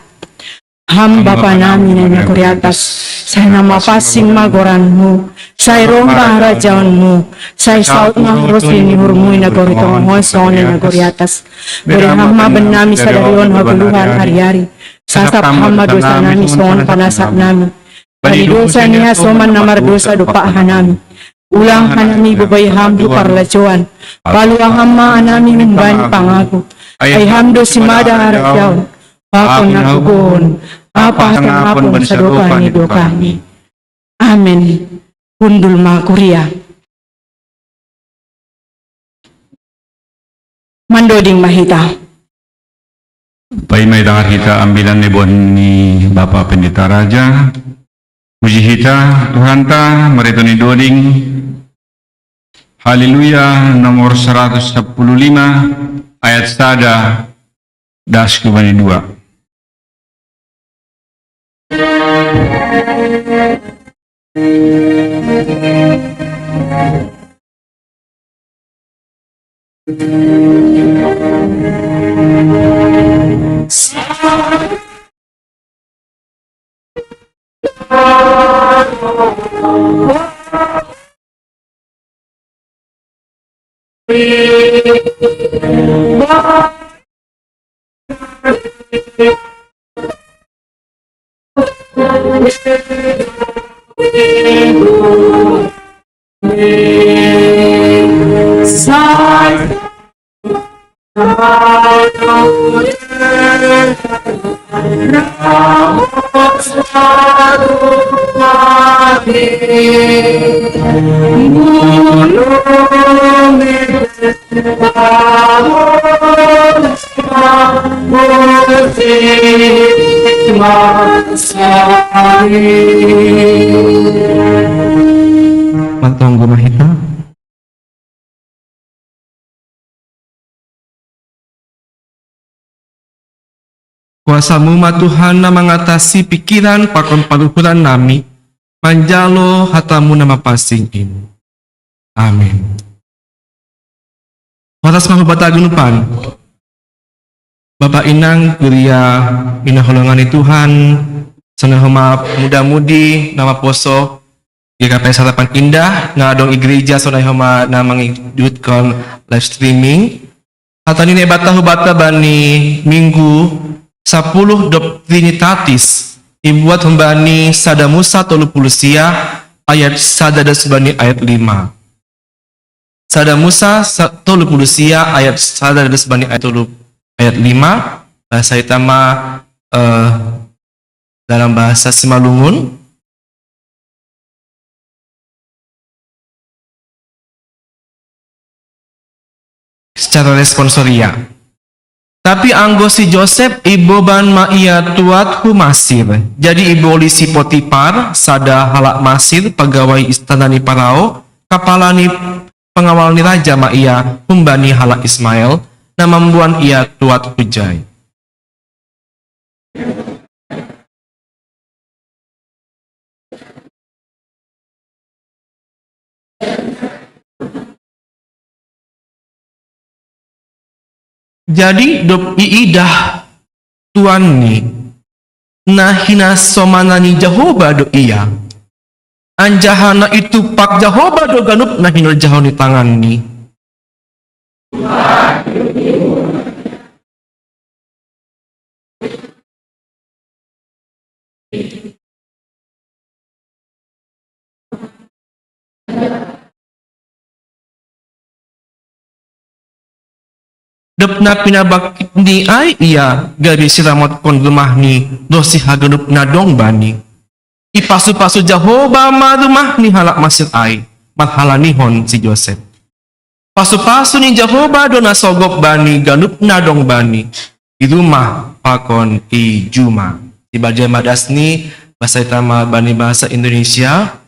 Ham Bapa nami na i nagori atas, sai na mapansing ma goranMu, sai roh ma harajaonMu, sai saut ma use ni uhurMu i nagori tonga on songon na i nagori atas. Bere Ham ma bannami sadari on hagoluhan ari-ari. Sasap Ham ma dosa nami songon panasap nami bani dosa ni hasoman na mardosa dompak hanami. Ulang hanami ibobai Ham tu parlajouan. Paluah Ham ma hanami humbani pangago. Ai Ham do simada harajaon, pakon hagogoon, ampa hasangapon bani sadokah ni dokahmi. Amen. Hundul ma kuria. Mandoding ma hita. Paima itangar hita ambilan ni boan ni Bapa Pendeta Raja. Puji hita Tuhanta marhitehon ni doding. Haleluya nomor seratus sepuluh lima, ayat sada, das hubani dua. Matonggo mahita. Kuasamu ma Tuhan na mangatasi pikiran pakon paluhuran nami, manjalo hatamu na mapasing ini. Amin. Waras mahubata ganupan. Bapa inang kuria pinaholongan ni Tuhan, sonai homa muda-mudi na maposo, GKPS Harapan Indah, nga adong i gereja sonai homa na mangidutkon live streaming. Hata ni Naibata hubata bani Minggu sapuluh dop Trinitatis, ibuat humbani Sada Musa tolu puluh sia ayat sada das bani ayat lima. Sada Musa sa-, tolu puluh sia ayat sada das bani ayat tolu, ayat lima. Bahasa itama, eh, dalam bahasa Simalungun. Secara responsoria. Tapi anggo si Josep iboban ma ia tuat hu Masir. Jadi iboli si Potipar, sada halak Masir, pagawai istana ni Parao, kapala ni pangawal ni raja ma ia humbani halak Ismael, na mamboan ia tuat hujai. Jadi dop iidah tuanni, na hinasomanan ni Jahoba do ia. Anjaha na itupak Jahoba do ganup na hinorjahon ni tanganni. Dop na pinabangkitni ai ia, gabe siramotkon rumahni dohot sihaganup na dong bani. Ipasu-pasu Jahoba ma rumah ni halak Masir ai, marhalanihon si Josep. Pasu-pasu ni Jahoba do na sogop bani ganup na dong bani, di rumah pakon i juma. Di bagian madas ni bahasa itama bani bahasa Indonesia.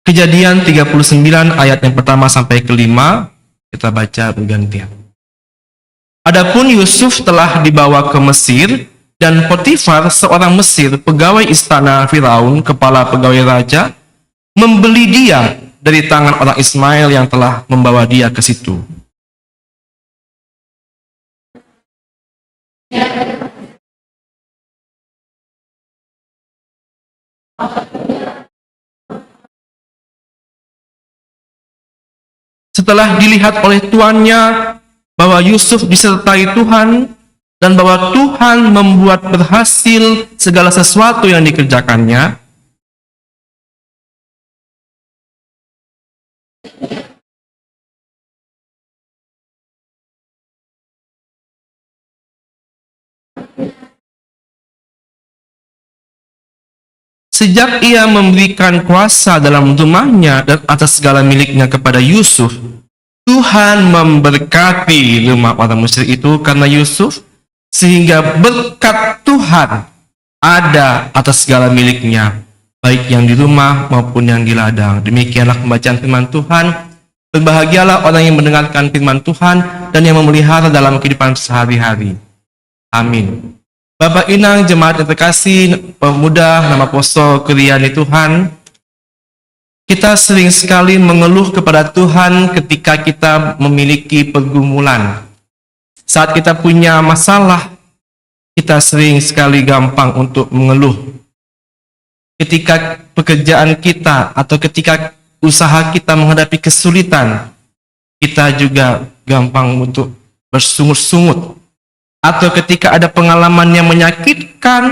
Kejadian tiga puluh sembilan ayat yang pertama sampai kelima, kita baca bergantian. Adapun Yusuf telah dibawa ke Mesir, dan Potifar, seorang Mesir, pegawai istana Firaun, kepala pegawai raja, membeli dia dari tangan orang Ismail yang telah membawa dia ke situ. Setelah dilihat oleh tuannya bahwa Yusuf disertai Tuhan dan bahwa Tuhan membuat berhasil segala sesuatu yang dikerjakannya, sejak ia memberikan kuasa dalam rumahnya dan atas segala miliknya kepada Yusuf, Tuhan memberkati rumah orang Mesir itu karena Yusuf, sehingga berkat Tuhan ada atas segala miliknya, baik yang di rumah maupun yang di ladang. Demikianlah pembacaan firman Tuhan. Berbahagialah orang yang mendengarkan firman Tuhan dan yang memelihara dalam kehidupan sehari-hari. Amin. Bapak Inang, jemaat yang terkasih, pemuda na maposo kuria ni Tuhan, kita sering sekali mengeluh kepada Tuhan ketika kita memiliki pergumulan. Saat kita punya masalah, kita sering sekali gampang untuk mengeluh. Ketika pekerjaan kita atau ketika usaha kita menghadapi kesulitan, kita juga gampang untuk bersungut-sungut. Atau ketika ada pengalaman yang menyakitkan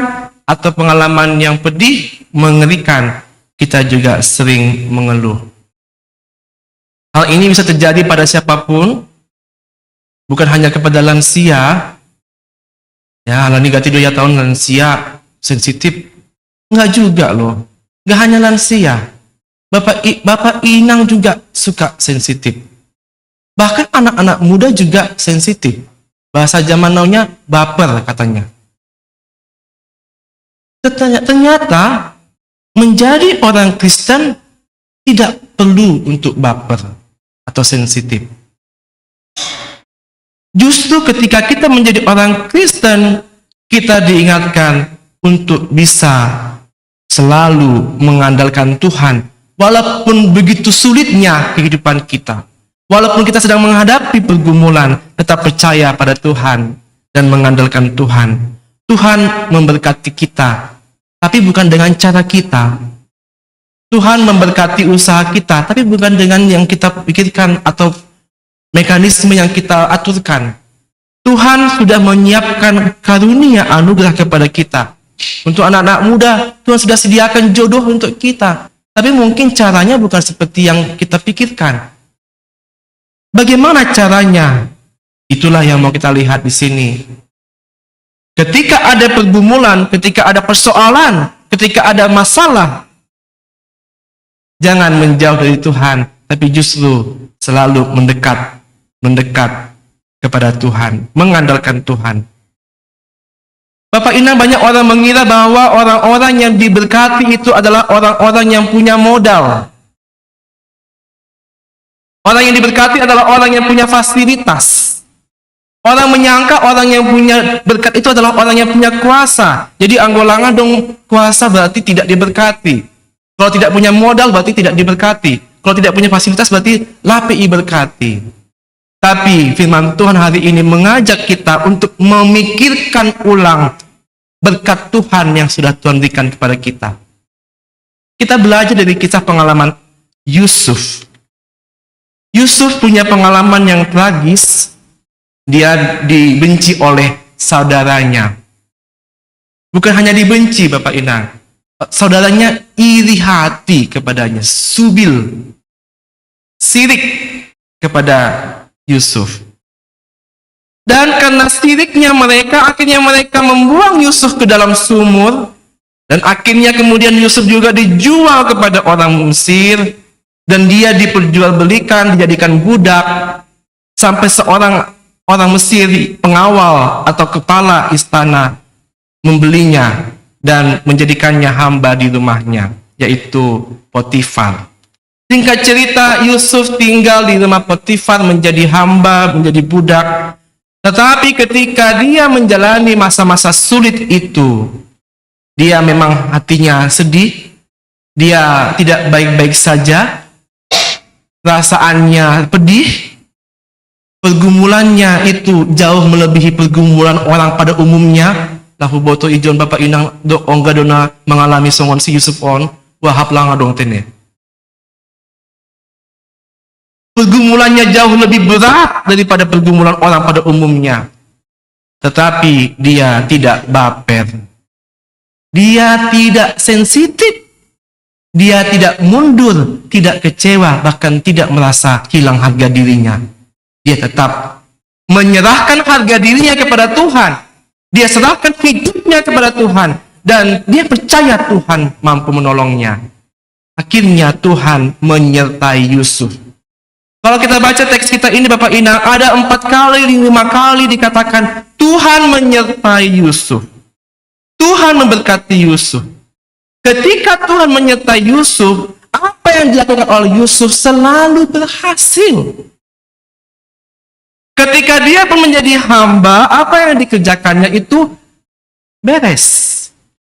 atau pengalaman yang pedih, mengerikan, kita juga sering mengeluh. Hal ini bisa terjadi pada siapapun, bukan hanya kepada lansia. Ya, alani gati do ia taon lansia, sensitif. Enggak juga loh. Enggak hanya lansia. Bapak, I, Bapak Inang juga suka sensitif. Bahkan anak-anak muda juga sensitif. Bahasa zaman now-nya baper katanya. Ternyata, ternyata menjadi orang Kristen tidak perlu untuk baper atau sensitif. Justru ketika kita menjadi orang Kristen, kita diingatkan untuk bisa selalu mengandalkan Tuhan, walaupun begitu sulitnya kehidupan kita. Walaupun kita sedang menghadapi pergumulan, tetap percaya pada Tuhan dan mengandalkan Tuhan. Tuhan memberkati kita, tapi bukan dengan cara kita. Tuhan memberkati usaha kita, tapi bukan dengan yang kita pikirkan atau mekanisme yang kita aturkan. Tuhan sudah menyiapkan karunia anugerah kepada kita. Untuk anak-anak muda, Tuhan sudah sediakan jodoh untuk kita. Tapi mungkin caranya bukan seperti yang kita pikirkan. Bagaimana caranya? Itulah yang mau kita lihat di sini. Ketika ada pergumulan, ketika ada persoalan, ketika ada masalah, jangan menjauh dari Tuhan, tapi justru selalu mendekat, mendekat kepada Tuhan, mengandalkan Tuhan. Bapak Inang, banyak orang mengira bahwa orang-orang yang diberkati itu adalah orang-orang yang punya modal. Orang yang diberkati adalah orang yang punya fasilitas. Orang menyangka orang yang punya berkat itu adalah orang yang punya kuasa. Jadi anggolanga dong, kuasa berarti tidak diberkati. Kalau tidak punya modal berarti tidak diberkati. Kalau tidak punya fasilitas berarti lape i berkati. Tapi firman Tuhan hari ini mengajak kita untuk memikirkan ulang berkat Tuhan yang sudah Tuhan berikan kepada kita. Kita belajar dari kisah pengalaman Yusuf. Yusuf punya pengalaman yang tragis. Dia dibenci oleh saudaranya. Bukan hanya dibenci, Bapak Inang. Saudaranya iri hati kepadanya, subil, sirik kepada Yusuf. Dan karena siriknya mereka, akhirnya mereka membuang Yusuf ke dalam sumur. Dan akhirnya kemudian Yusuf juga dijual kepada orang Mesir. Dan dia diperjualbelikan, dijadikan budak. Sampai seorang orang Mesir, pengawal atau kepala istana, membelinya dan menjadikannya hamba di rumahnya, yaitu Potifar. Singkat cerita, Yusuf tinggal di rumah Potifar, menjadi hamba, menjadi budak. Tetapi ketika dia menjalani masa-masa sulit itu, dia memang hatinya sedih, dia tidak baik-baik saja, perasaannya pedih, pergumulannya itu jauh melebihi pergumulan orang pada umumnya. Lahu boto ijon Bapak Inang, do ongga dona mengalami songon si Yusuf on, wahap langa dong tene. Pergumulannya jauh lebih berat daripada pergumulan orang pada umumnya. Tetapi dia tidak baper. Dia tidak sensitif. Dia tidak mundur, tidak kecewa, bahkan tidak merasa hilang harga dirinya. Dia tetap menyerahkan harga dirinya kepada Tuhan. Dia serahkan hidupnya kepada Tuhan. Dan dia percaya Tuhan mampu menolongnya. Akhirnya Tuhan menyertai Yusuf. Kalau kita baca teks kita ini, Bapak Inang, ada empat kali, lima kali dikatakan Tuhan menyertai Yusuf. Tuhan memberkati Yusuf. Ketika Tuhan menyertai Yusuf, apa yang dilakukan oleh Yusuf selalu berhasil. Ketika dia pun menjadi hamba, apa yang dikerjakannya itu beres.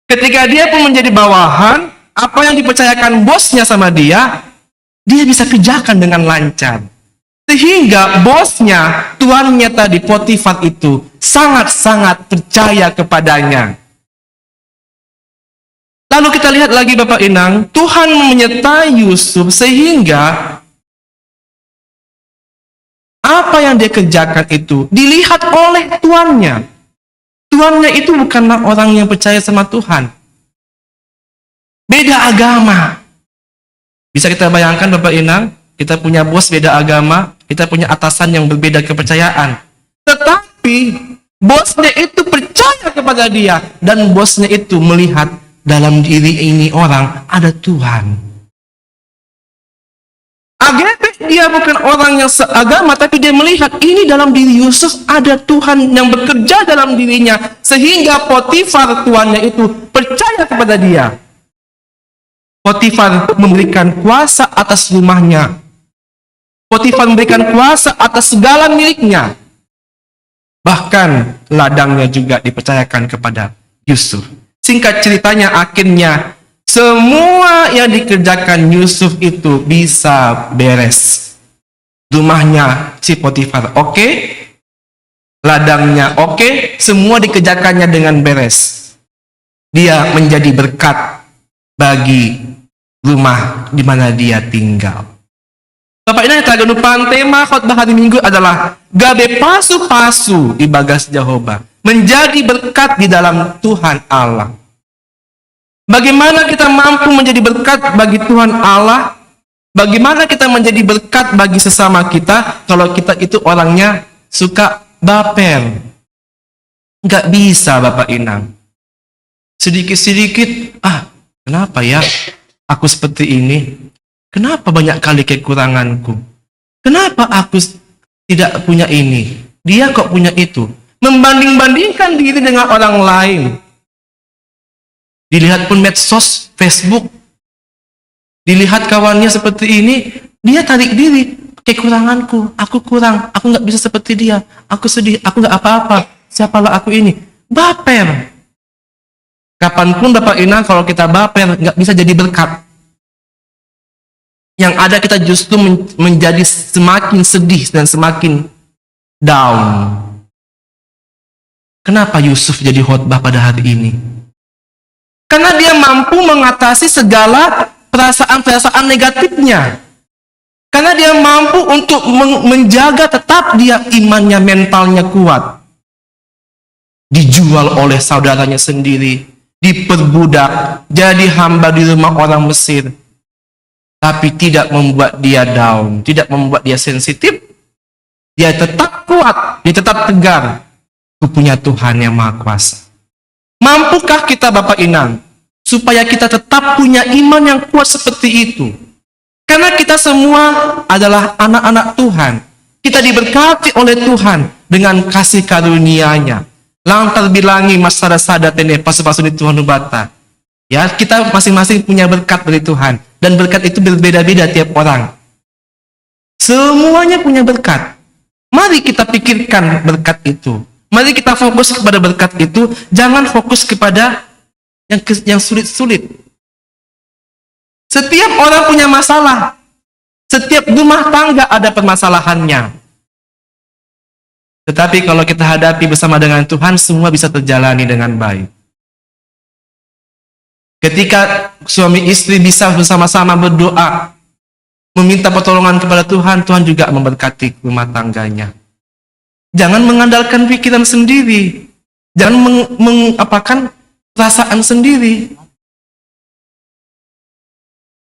Ketika dia pun menjadi bawahan, apa yang dipercayakan bosnya sama dia, dia bisa kerjakan dengan lancar. Sehingga bosnya, tuannya tadi, Potifar itu, sangat-sangat percaya kepadanya. Lalu kita lihat lagi, Bapak Inang, Tuhan menyertai Yusuf sehingga apa yang dia kerjakan itu dilihat oleh tuannya. Tuannya itu bukanlah orang yang percaya sama Tuhan. Beda agama. Bisa kita bayangkan, Bapak Inang, kita punya bos beda agama, kita punya atasan yang berbeda kepercayaan. Tetapi bosnya itu percaya kepada dia dan bosnya itu melihat dalam diri ini orang ada Tuhan. A G B, dia bukan orang yang seagama, tapi dia melihat ini dalam diri Yusuf ada Tuhan yang bekerja dalam dirinya, sehingga Potifar, tuannya itu, percaya kepada dia. Potifar memberikan kuasa atas rumahnya. Potifar memberikan kuasa atas segala miliknya. Bahkan ladangnya juga dipercayakan kepada Yusuf. Singkat ceritanya, akhirnya semua yang dikerjakan Yusuf itu bisa beres. Rumahnya si Potifar oke, ladangnya oke, semua dikerjakannya dengan beres. Dia menjadi berkat bagi rumah di mana dia tinggal. Bapak Ibu yang terkasih, tema khotbah hari Minggu adalah gabe pasu-pasu di bagas Jehovah, menjadi berkat di dalam Tuhan Allah. Bagaimana kita mampu menjadi berkat bagi Tuhan Allah? Bagaimana kita menjadi berkat bagi sesama kita kalau kita itu orangnya suka baper? Nggak bisa, Bapak Inang. Sedikit-sedikit, ah, kenapa ya aku seperti ini? Kenapa banyak kali kekuranganku? Kenapa aku tidak punya ini? Dia kok punya itu? Membanding-bandingkan diri dengan orang lain. Dilihat pun medsos, Facebook, dilihat kawannya seperti ini, dia tarik diri. Kekuranganku, aku kurang, aku nggak bisa seperti dia, aku sedih, aku nggak apa-apa, siapalah aku ini. Baper. Kapanpun Bapak Inang, kalau kita baper, nggak bisa jadi berkat. Yang ada, kita justru men- menjadi semakin sedih dan semakin down. Kenapa Yusuf jadi khotbah pada hari ini? Karena dia mampu mengatasi segala perasaan-perasaan negatifnya. Karena dia mampu untuk men- menjaga tetap dia imannya, mentalnya kuat. Dijual oleh saudaranya sendiri, diperbudak, jadi hamba di rumah orang Mesir. Tapi tidak membuat dia down, tidak membuat dia sensitif. Dia tetap kuat, dia tetap tegar. Kupunya Tuhan yang Maha Kuasa. Mampukah kita, Bapak Inang, supaya kita tetap punya iman yang kuat seperti itu? Karena kita semua adalah anak-anak Tuhan. Kita diberkati oleh Tuhan dengan kasih karunia-Nya. Lantar bilangi masara sada tene pasu-pasu di Tuhan ubata. Ya, kita masing-masing punya berkat dari Tuhan. Dan berkat itu berbeda-beda tiap orang. Semuanya punya berkat. Mari kita pikirkan berkat itu. Mari kita fokus kepada berkat itu. Jangan fokus kepada yang ke- yang sulit-sulit. Setiap orang punya masalah. Setiap rumah tangga ada permasalahannya. Tetapi kalau kita hadapi bersama dengan Tuhan, semua bisa terjalani dengan baik. Ketika suami istri bisa bersama-sama berdoa, meminta pertolongan kepada Tuhan, Tuhan juga memberkati rumah tangganya. Jangan mengandalkan pikiran sendiri. Jangan meng- mengapakan perasaan sendiri.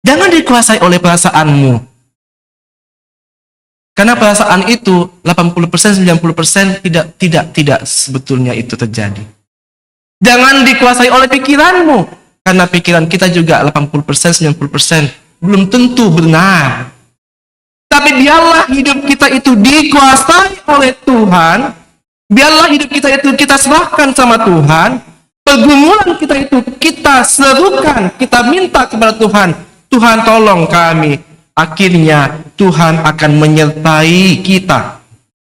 Jangan dikuasai oleh perasaanmu. Karena perasaan itu delapan puluh persen, sembilan puluh persen tidak, tidak, tidak sebetulnya itu terjadi. Jangan dikuasai oleh pikiranmu. Karena pikiran kita juga delapan puluh persen, sembilan puluh persen belum tentu benar. Tapi biarlah hidup kita itu dikuasai oleh Tuhan. Biarlah hidup kita itu kita serahkan sama Tuhan. Pergumulan kita itu kita serukan, kita minta kepada Tuhan. Tuhan, tolong kami. Akhirnya Tuhan akan menyertai kita.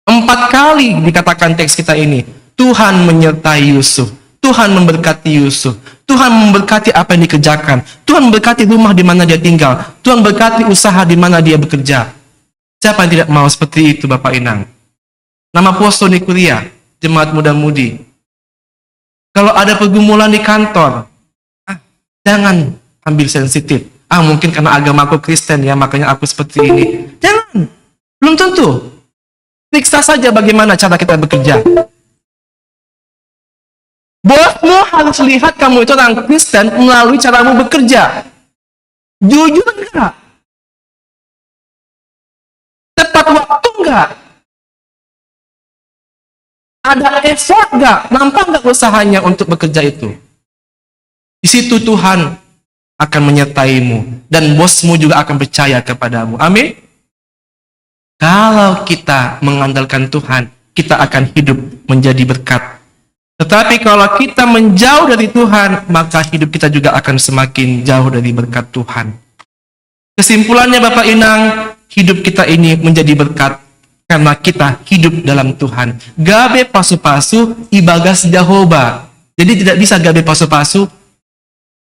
Empat kali dikatakan teks kita ini, Tuhan menyertai Yusuf. Tuhan memberkati Yusuf. Tuhan memberkati apa yang dikerjakan. Tuhan memberkati rumah di mana dia tinggal. Tuhan berkati usaha di mana dia bekerja. Siapa yang tidak mau seperti itu, Bapak Inang? Nama poso ni kuria, jemaat muda-mudi. Kalau ada pergumulan di kantor, ah, jangan ambil sensitif. Ah, mungkin karena agamaku Kristen ya, makanya aku seperti ini. Jangan. Belum tentu. Periksa saja bagaimana cara kita bekerja. Bosmu harus lihat kamu itu orang Kristen melalui caramu bekerja. Jujur enggak? Tepat waktu enggak? Ada effort enggak? Nampak enggak usahanya untuk bekerja itu? Di situ Tuhan akan menyertaimu dan bosmu juga akan percaya kepadamu. Amin. Kalau kita mengandalkan Tuhan, kita akan hidup menjadi berkat. Tetapi kalau kita menjauh dari Tuhan, maka hidup kita juga akan semakin jauh dari berkat Tuhan. Kesimpulannya, Bapak Inang, hidup kita ini menjadi berkat karena kita hidup dalam Tuhan. Gabe pasu-pasu ibagas Jehovah. Jadi tidak bisa gabe pasu-pasu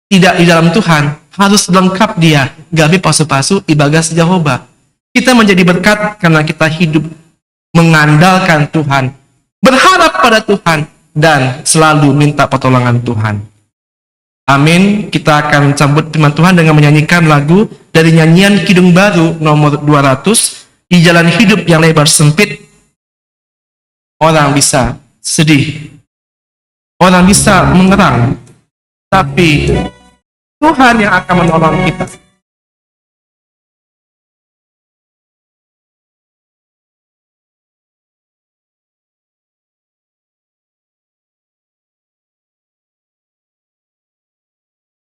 tidak di dalam Tuhan, harus lengkap dia. Gabe pasu-pasu ibagas Jehovah. Kita menjadi berkat karena kita hidup mengandalkan Tuhan, berharap pada Tuhan, dan selalu minta pertolongan Tuhan. Amin. Kita akan sambut firman Tuhan dengan menyanyikan lagu dari nyanyian Kidung Baru nomor dua ratus, "Di jalan hidup yang lebar sempit, orang bisa sedih, orang bisa mengerang, tapi Tuhan yang akan menolong kita."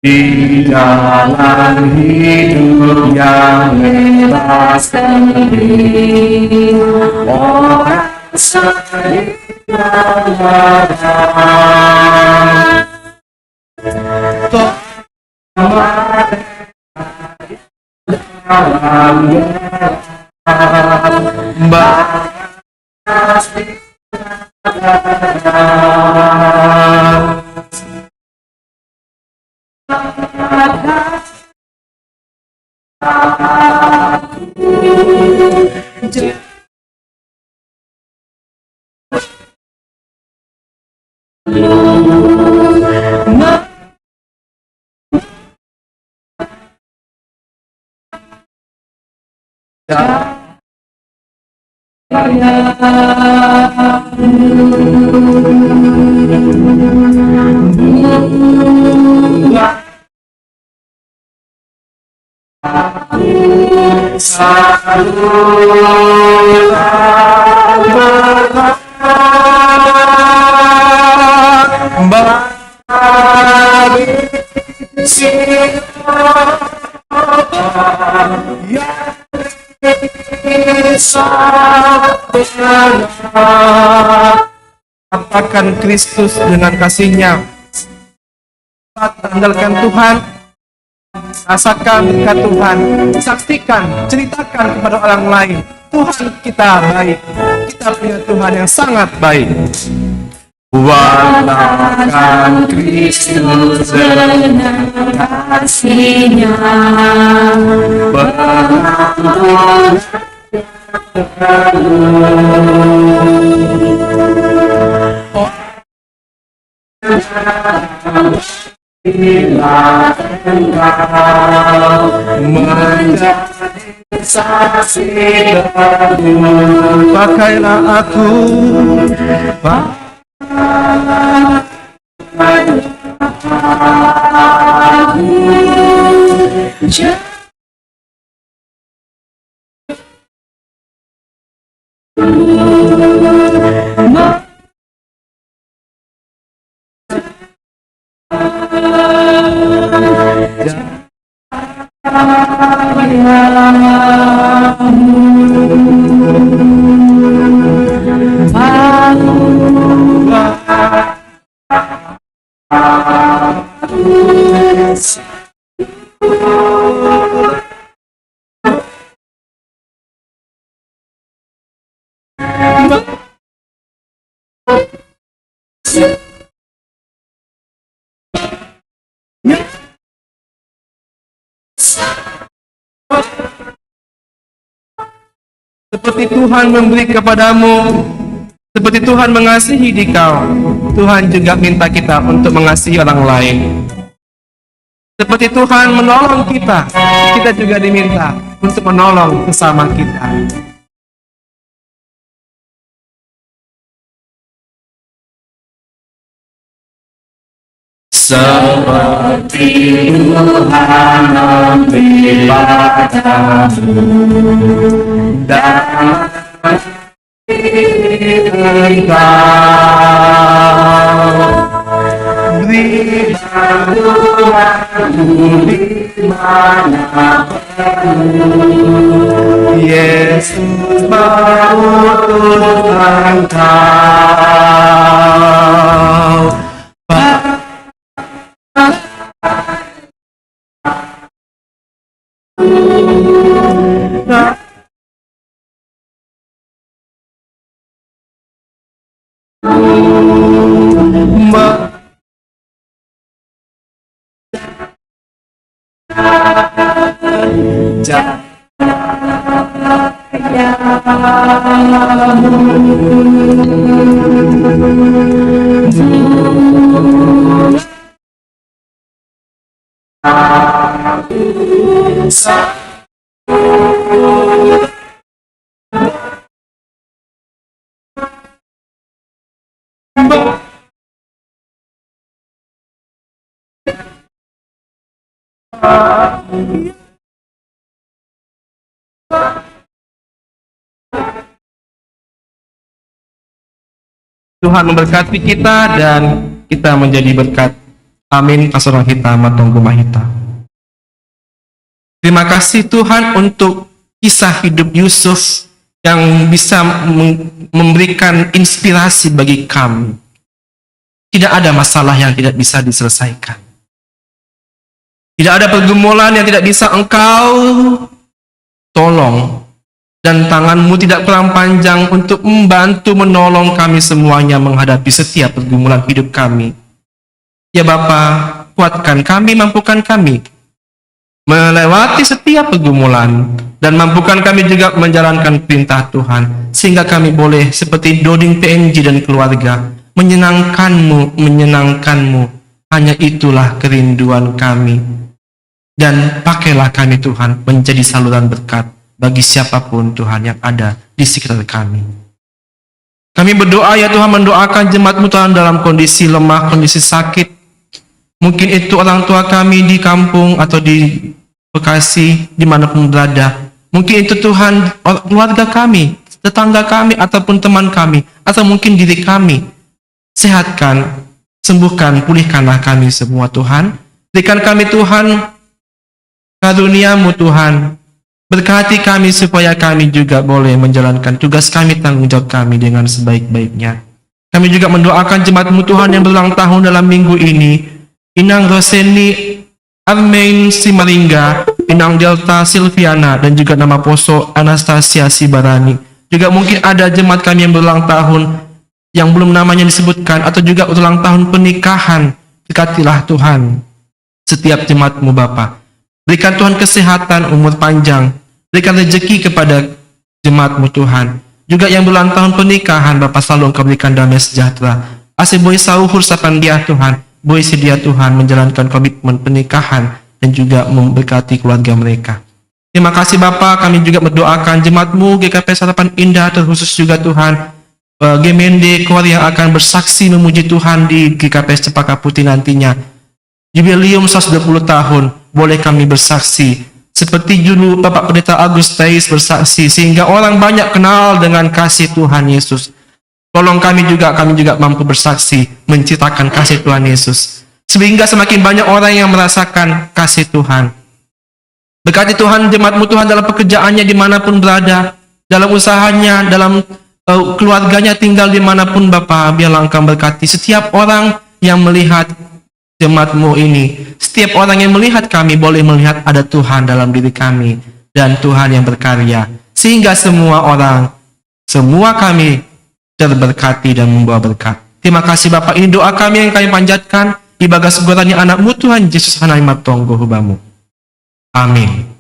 Di jalan hidup yang bebas dari orang sedih dan lelah. Dalam dalam Katakan Kristus dengan kasihnya. Andalkan Tuhan, rasakan berkat Tuhan, saksikan, ceritakan kepada orang lain. Tuhan kita baik, kita punya Tuhan yang sangat baik. Wartakan Kristus dengan kasihnya, pengampunan pakailah aku. Seperti Tuhan memberi kepadamu, seperti Tuhan mengasihi di kau, Tuhan juga minta kita untuk mengasihi orang lain. Seperti Tuhan menolong kita, kita juga diminta untuk menolong sesama kita. Seperti Tuhan memberi padamu dan engkau. Yesus mengutus engkau. Tuhan memberkati kita dan kita menjadi berkat. Amin. Pasaran kita matong gumahita. Terima kasih Tuhan untuk kisah hidup Yusuf yang bisa memberikan inspirasi bagi kami. Tidak ada masalah yang tidak bisa diselesaikan. Tidak ada pergumulan yang tidak bisa Engkau tolong. Dan tangan-Mu tidak kurang panjang untuk membantu menolong kami semuanya menghadapi setiap pergumulan hidup kami. Ya Bapa, kuatkan kami, mampukan kami melewati setiap pergumulan, dan mampukan kami juga menjalankan perintah Tuhan, sehingga kami boleh seperti Doding P N J dan keluarga, menyenangkan-Mu, menyenangkan-Mu. Hanya itulah kerinduan kami. Dan pakailah kami, Tuhan, menjadi saluran berkat bagi siapapun, Tuhan, yang ada di sekitar kami. Kami berdoa, ya Tuhan, mendoakan jemaat-Mu, Tuhan, dalam kondisi lemah, kondisi sakit. Mungkin itu orang tua kami di kampung atau di Bekasi, dimanapun berada. Mungkin itu, Tuhan, or-, keluarga kami, tetangga kami, ataupun teman kami, atau mungkin diri kami. Sehatkan, sembuhkan, pulihkanlah kami semua, Tuhan. Berikan kami, Tuhan, karunia-Mu, Tuhan. Berkati kami supaya kami juga boleh menjalankan tugas kami, tanggung jawab kami dengan sebaik-baiknya. Kami juga mendoakan jemaat-Mu, Tuhan, yang berulang tahun dalam minggu ini. Inang Roseni Armain Simaringga, Inang Delta Silviana, dan juga nama poso Anastasia Sibarani. Juga mungkin ada jemaat kami yang berulang tahun yang belum namanya disebutkan, atau juga ulang tahun pernikahan. Berkatilah, Tuhan, setiap jemaat-Mu, Bapa. Berikan, Tuhan, kesehatan, umur panjang. Berikan rezeki kepada jemaat-Mu, Tuhan. Juga yang berulang tahun pernikahan, Bapa, selalu Engkau berikan damai sejahtera. Asih boi sauhur sapandiah, Tuhan. Boi sedia, Tuhan, menjalankan komitmen pernikahan dan juga memberkati keluarga mereka. Terima kasih, Bapa. Kami juga mendoakan jemaat-Mu G K P S Harapan Indah, terkhusus juga, Tuhan, eh, Gemende Kor yang akan bersaksi memuji Tuhan di G K P S Cempaka Putih nantinya. Jubileum seratus dua puluh tahun, boleh kami bersaksi. Seperti dulu Bapak Pendeta Agus Tais bersaksi, sehingga orang banyak kenal dengan kasih Tuhan Yesus. Tolong kami juga, kami juga mampu bersaksi, menceritakan kasih Tuhan Yesus. Sehingga semakin banyak orang yang merasakan kasih Tuhan. Berkati, Tuhan, jemaat-Mu, Tuhan, dalam pekerjaannya dimanapun berada, dalam usahanya, dalam, eh, keluarganya, tinggal dimanapun, Bapa. Biarlah Engkau berkati setiap orang yang melihat jemaat-Mu ini. Setiap orang yang melihat kami boleh melihat ada Tuhan dalam diri kami dan Tuhan yang berkarya, sehingga semua orang, semua kami terberkati dan membawa berkat. Terima kasih, Bapa. Ini doa kami yang kami panjatkan ibagas gorani Anak-Mu, Tuhan Yesus, hanami matonggo hubamu. Amin.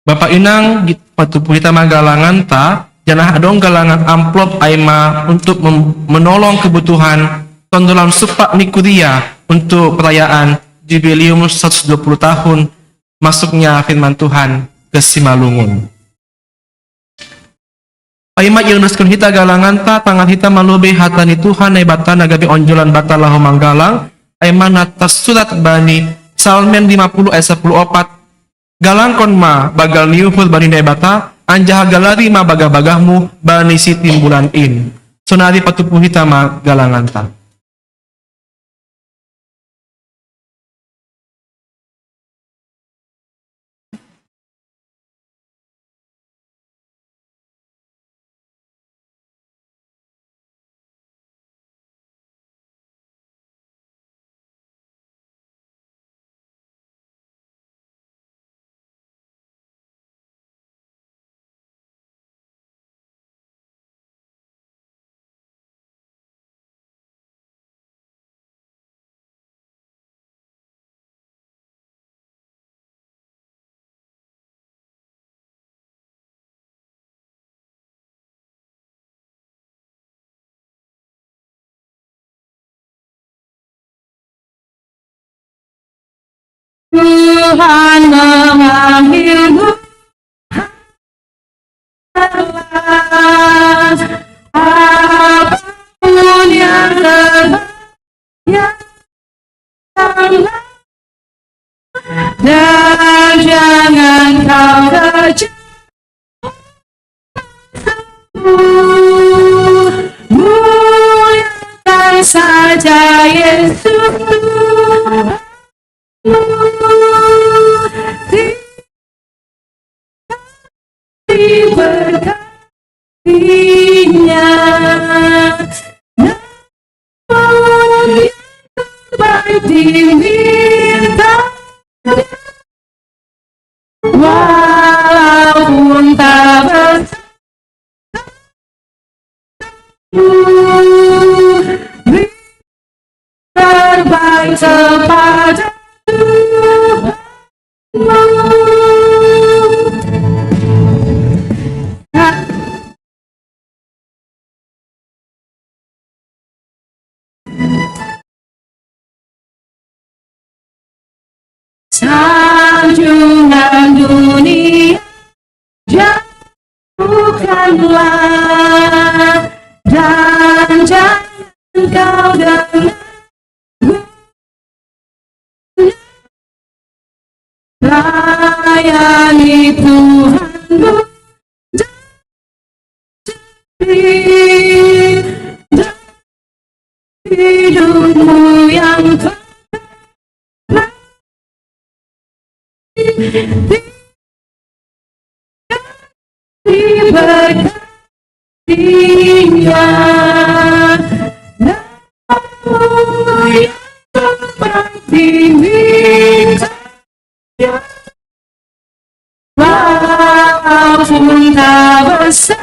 Bapak Inang, di patupu kita mah galangan ta, janah adong galangan amplop ai ma untuk mem-, menolong kebutuhan tondolan supak ni kuria untuk perayaan Jubileum seratus dua puluh tahun masuknya firman Tuhan ke Simalungun. Ai ma iunduskun hita galanganta, tangan hita malobei hata ni Tuhan Naibata na gabe onjolan bata laho manggalang, ai ma na tarsurat bani Psalmen lima puluh ayat sapuluh opat, galangkon ma banggal ni uhur bani Naibata, anjaha galari ma bagah-bagahmu bani sitimbulan in. Sonari patupu hita ma galanganta. Tuhan memanggilmu, apapun yang terbaik dan jangan kau kejar. Muliakan saja Yesus Tuhan. Diberkatinya. Namun yang terbaik diminta, walaupun tak bersatu, terbaik kepada Tuhan. Sanjungan dunia jauhkanlah, dan jangan kau dengar. Layani Tuhanmu, hidupmu yang terbaik. Diberkatinya. Namun yang terbaik diminta, walaupun tak bersatu,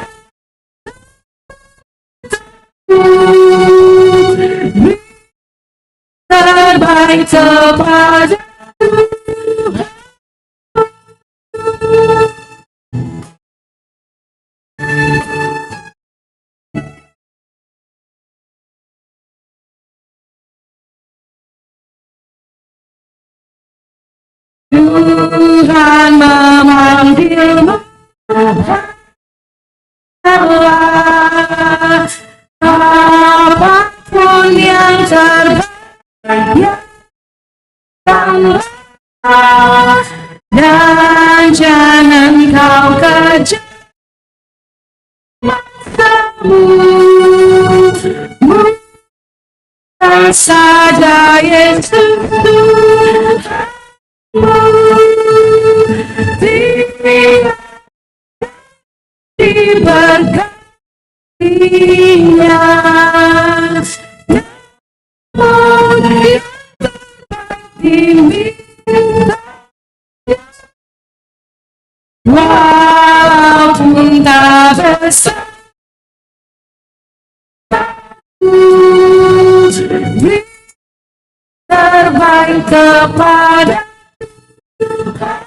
terbaik kepada Tuhan. Tuhan memanggilmu, Allah, apapun yang terbaik, yang, dan jangan kau kejar masamu. Saja Yesus Tuhanmu, Dia diberkatinya. Namun yang terbaik diminta, walaupun tak bersatu, terbaik kepada Tuhan.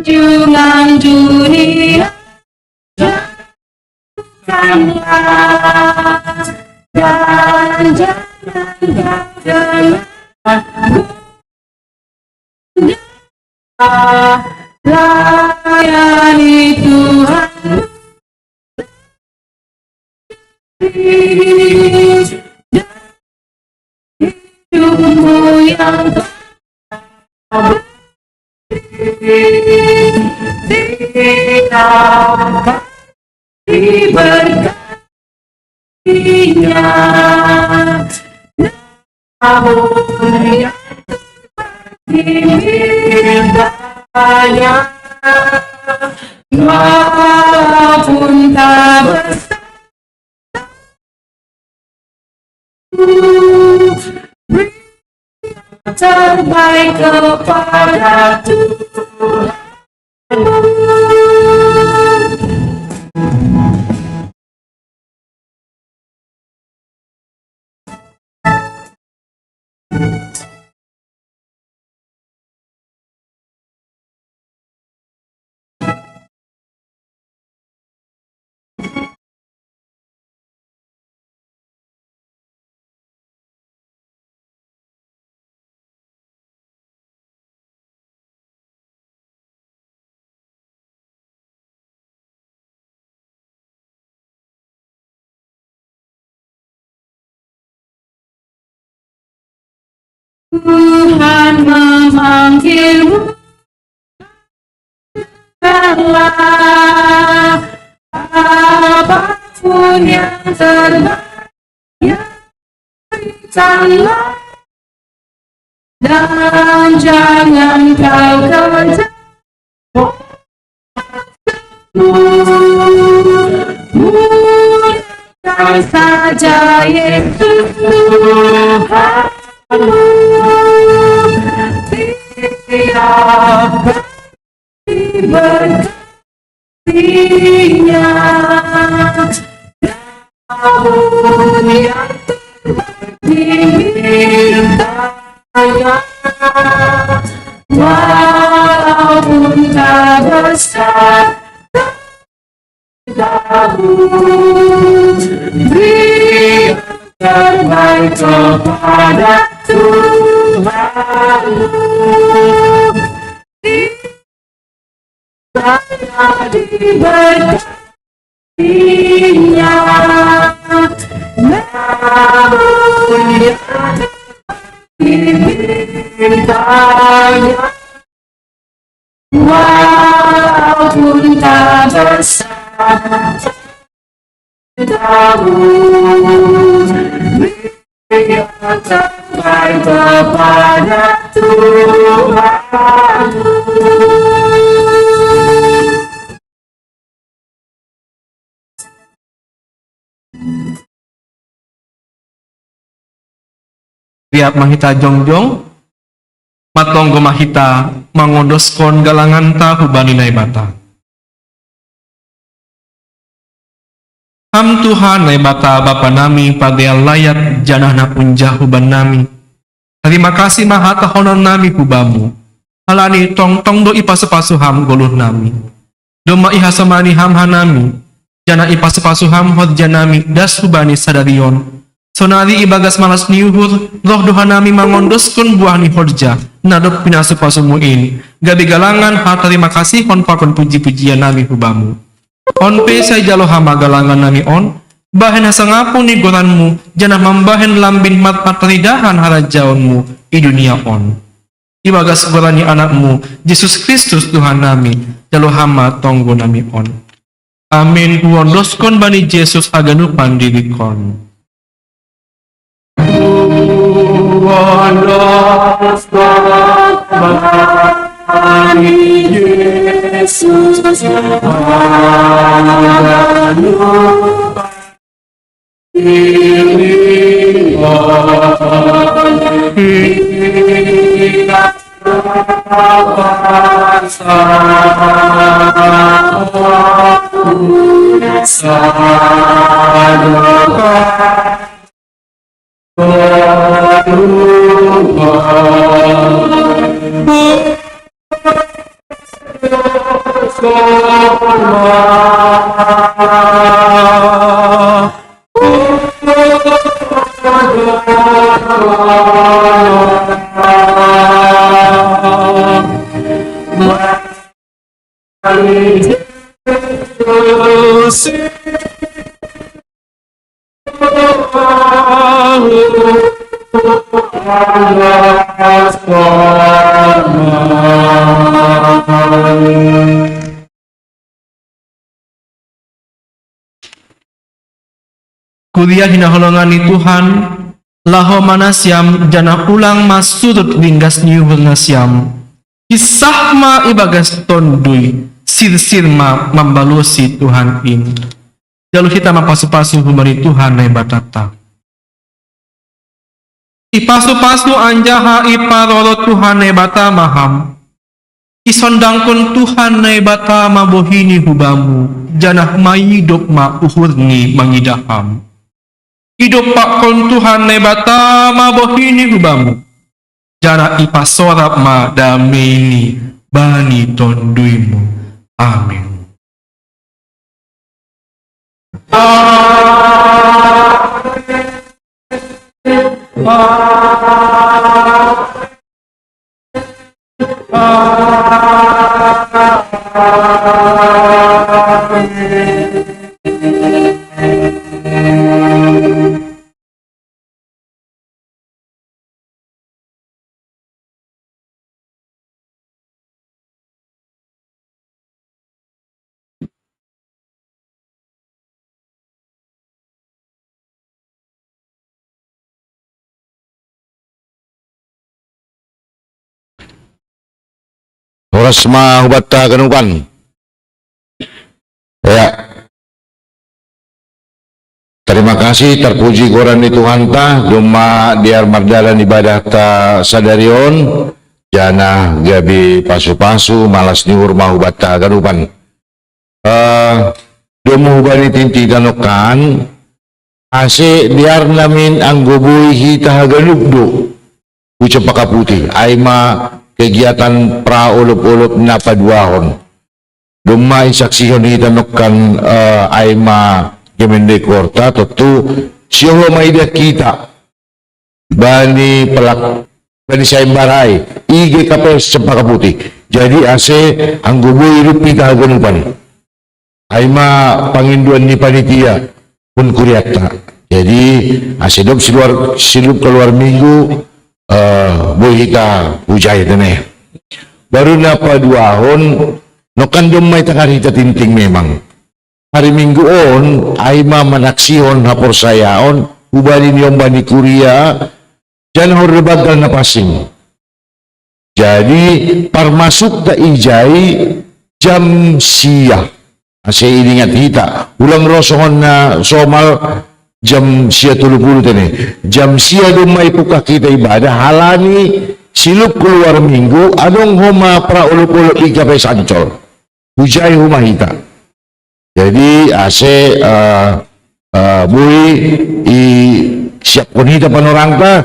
Junjungan dunia, jauhkanlah, dan jangan kau kenal. Layani Tuhan hidupmu yang telah diberkatinya. Namun yang terbaik mintanya, walaupun tak besar, terbaik kepada Tuhan. Tuhan memanggilmu, katakanlah, apapun yang terbaik, berikanlah, dan jangan kau kejar. Muliakan saja Yesus Tuhan. Tiap kali berkatinya, namun yang terbaik dimintanya, walaupun tak besar, tak jauh, beri yang terbaik kepada Tuhanmu. Saya diberkatinya, namun yang dimintanya, walaupun tak besar, jauh, beri yang terbaik kepada Tuhan. Tiap mahita jongjong, matonggo mahita mangondoskon galanganta hubani Naibata. Ham Tuhan Naibata Bapa nami, pagayal layat janah na punjah huban nami. Tarima kasih ma hatahonon nami hu Bamu, halani tongtong do ipasu-pasu Ham goluh nami. Domma ihasomani Ham hanami, janah ipasu-pasu Ham horja nami das hubani sadari on. Sonari ibagas malas ni uhur, roh do hanami mangondoskon buah ni horja na dob pinasu-pasumu in, gabe galangan hatarima kasihon pakon puji-pujian nami hu Bamu. On pe sai jalo Ham ma galangan nami on, bahen hasangapon ni goranMu, janah mambahen lambin martaridahan harajaonMu i dunia on. Ibagas goran ni AnakMu, Jesus Kristus Tuhan nami, jalo Ham ma tonggo nami on. Amin. Huondoskon bani Jesus haganupan diringkon. Huondoskon bani Jesus haganupan diringkon. Kuria hinaholongan ni Tuhan, laho manasiam janah ulang ma surut ringgas ni uhur nasiam. Kisah ma ibagas Tonduy, sirsir ma mambalusi Tuhan in. Jalo hita mapasu-pasu hubani Tuhan Naibatanta. Ipasu-pasu anjaha iparoro Tuhan Naibata ma ham. Isondangkon Tuhan Naibata ma bohini hubamu, janah maidop ma uhurni mangidah ham. Idompakkon Tuhan Naibata ma bohini hubamu, janah ipasorap ma dameini bani tonduymu. Amin. Horas ma hubanta haganupan. Ya. Tarima kasih, tarpuji goran ni Tuhanta, domma dear mardalan ibadahta sadari on, janah gabe pasu-pasu, malas ni uhur ma hubanta haganupan. Eh, domu hubani tintingta nongkan, ase dear namin anggo boi hita haganup do hu Cempaka Putih, ai ma kegiatan praolop-olop na paduahon. Domma isaksihon hita nongkan, eh, ai ma Gemendekorta, tontu sihol ma idaon hita bani pelak-, bani sayembara ai, i G K P S Cempaka Putih. Jadi ase anggo boi irup hita haganupan, ai ma pangindoan ni panitia, pun kuriatta. Jadi ase dob siluar, silup kaluar minggu, eh, boi hita hujai tene. Baru na paduahon, nongkan domma itangar hita tinting memang. Hari Minggu on, ai ma manaksihon haporsayaon, hubani ni omba ni kuria, janah on do banggal na pansing. Jadi, parmasukta ijai jam sia. Ase iningat hita, ulang ro songon na somal jam sia tolu pulu tene. Jam sia domma ipungkah hita ibadah, halani silup kaluar minggu, adong homa praolop-olop i G K P S Ancol. Hujai homa hita. Jadi, ase, eh, eh, boi isiapkon hita panorangta,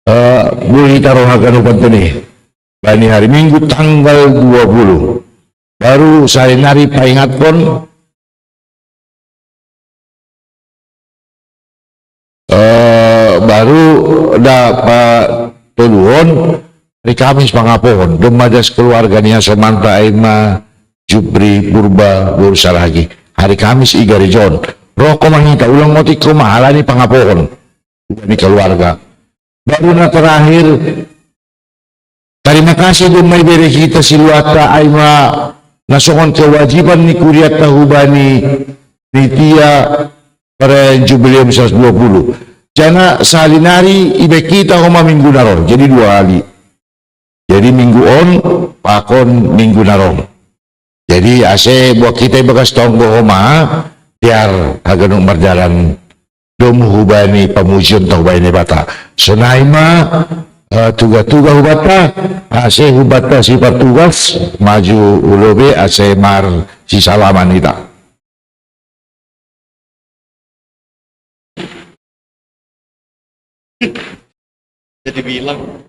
eh, boi hita ro haganupan tene. Bani hari Minggu tanggal dua puluh. Baru sahali nari paingatkon, eh, baru da patoluhon, hari Kamis pangapohon. Domma das keluarga ni hasomanta, ai ma Jupri Purba boru Saragi. Hari Kamis i gareja on. Ro homa hita, ulang otik homa, halani pangapohon. Hubani keluarga. Baru na terakhir, tarima kasih domma ibere hita siluatta, ai ma na songon kewajiban ni kuriatta hubani panitia perayaan Jubileum seratus dua puluh. Janah sahali nari ibaen hita homa minggu na ro, jadi dua hali. Jadi minggu on pakon minggu na ro. Jadi ase boan hita ibagas tonggo homa, dear haganup mardalan domu hubani pamujionta hubani Naibata. Sonai ma, eh, tuga-tuga hubanta, ase hubanta sipartugas, maju hu lobei ase marsisalaman hita. Jadi bilang.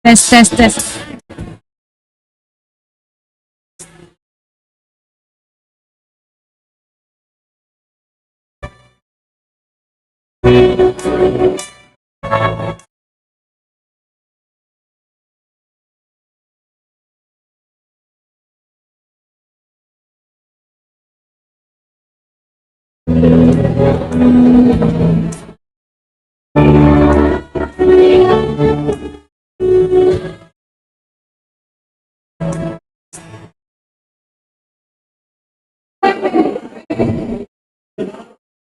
Tes, tes, tes.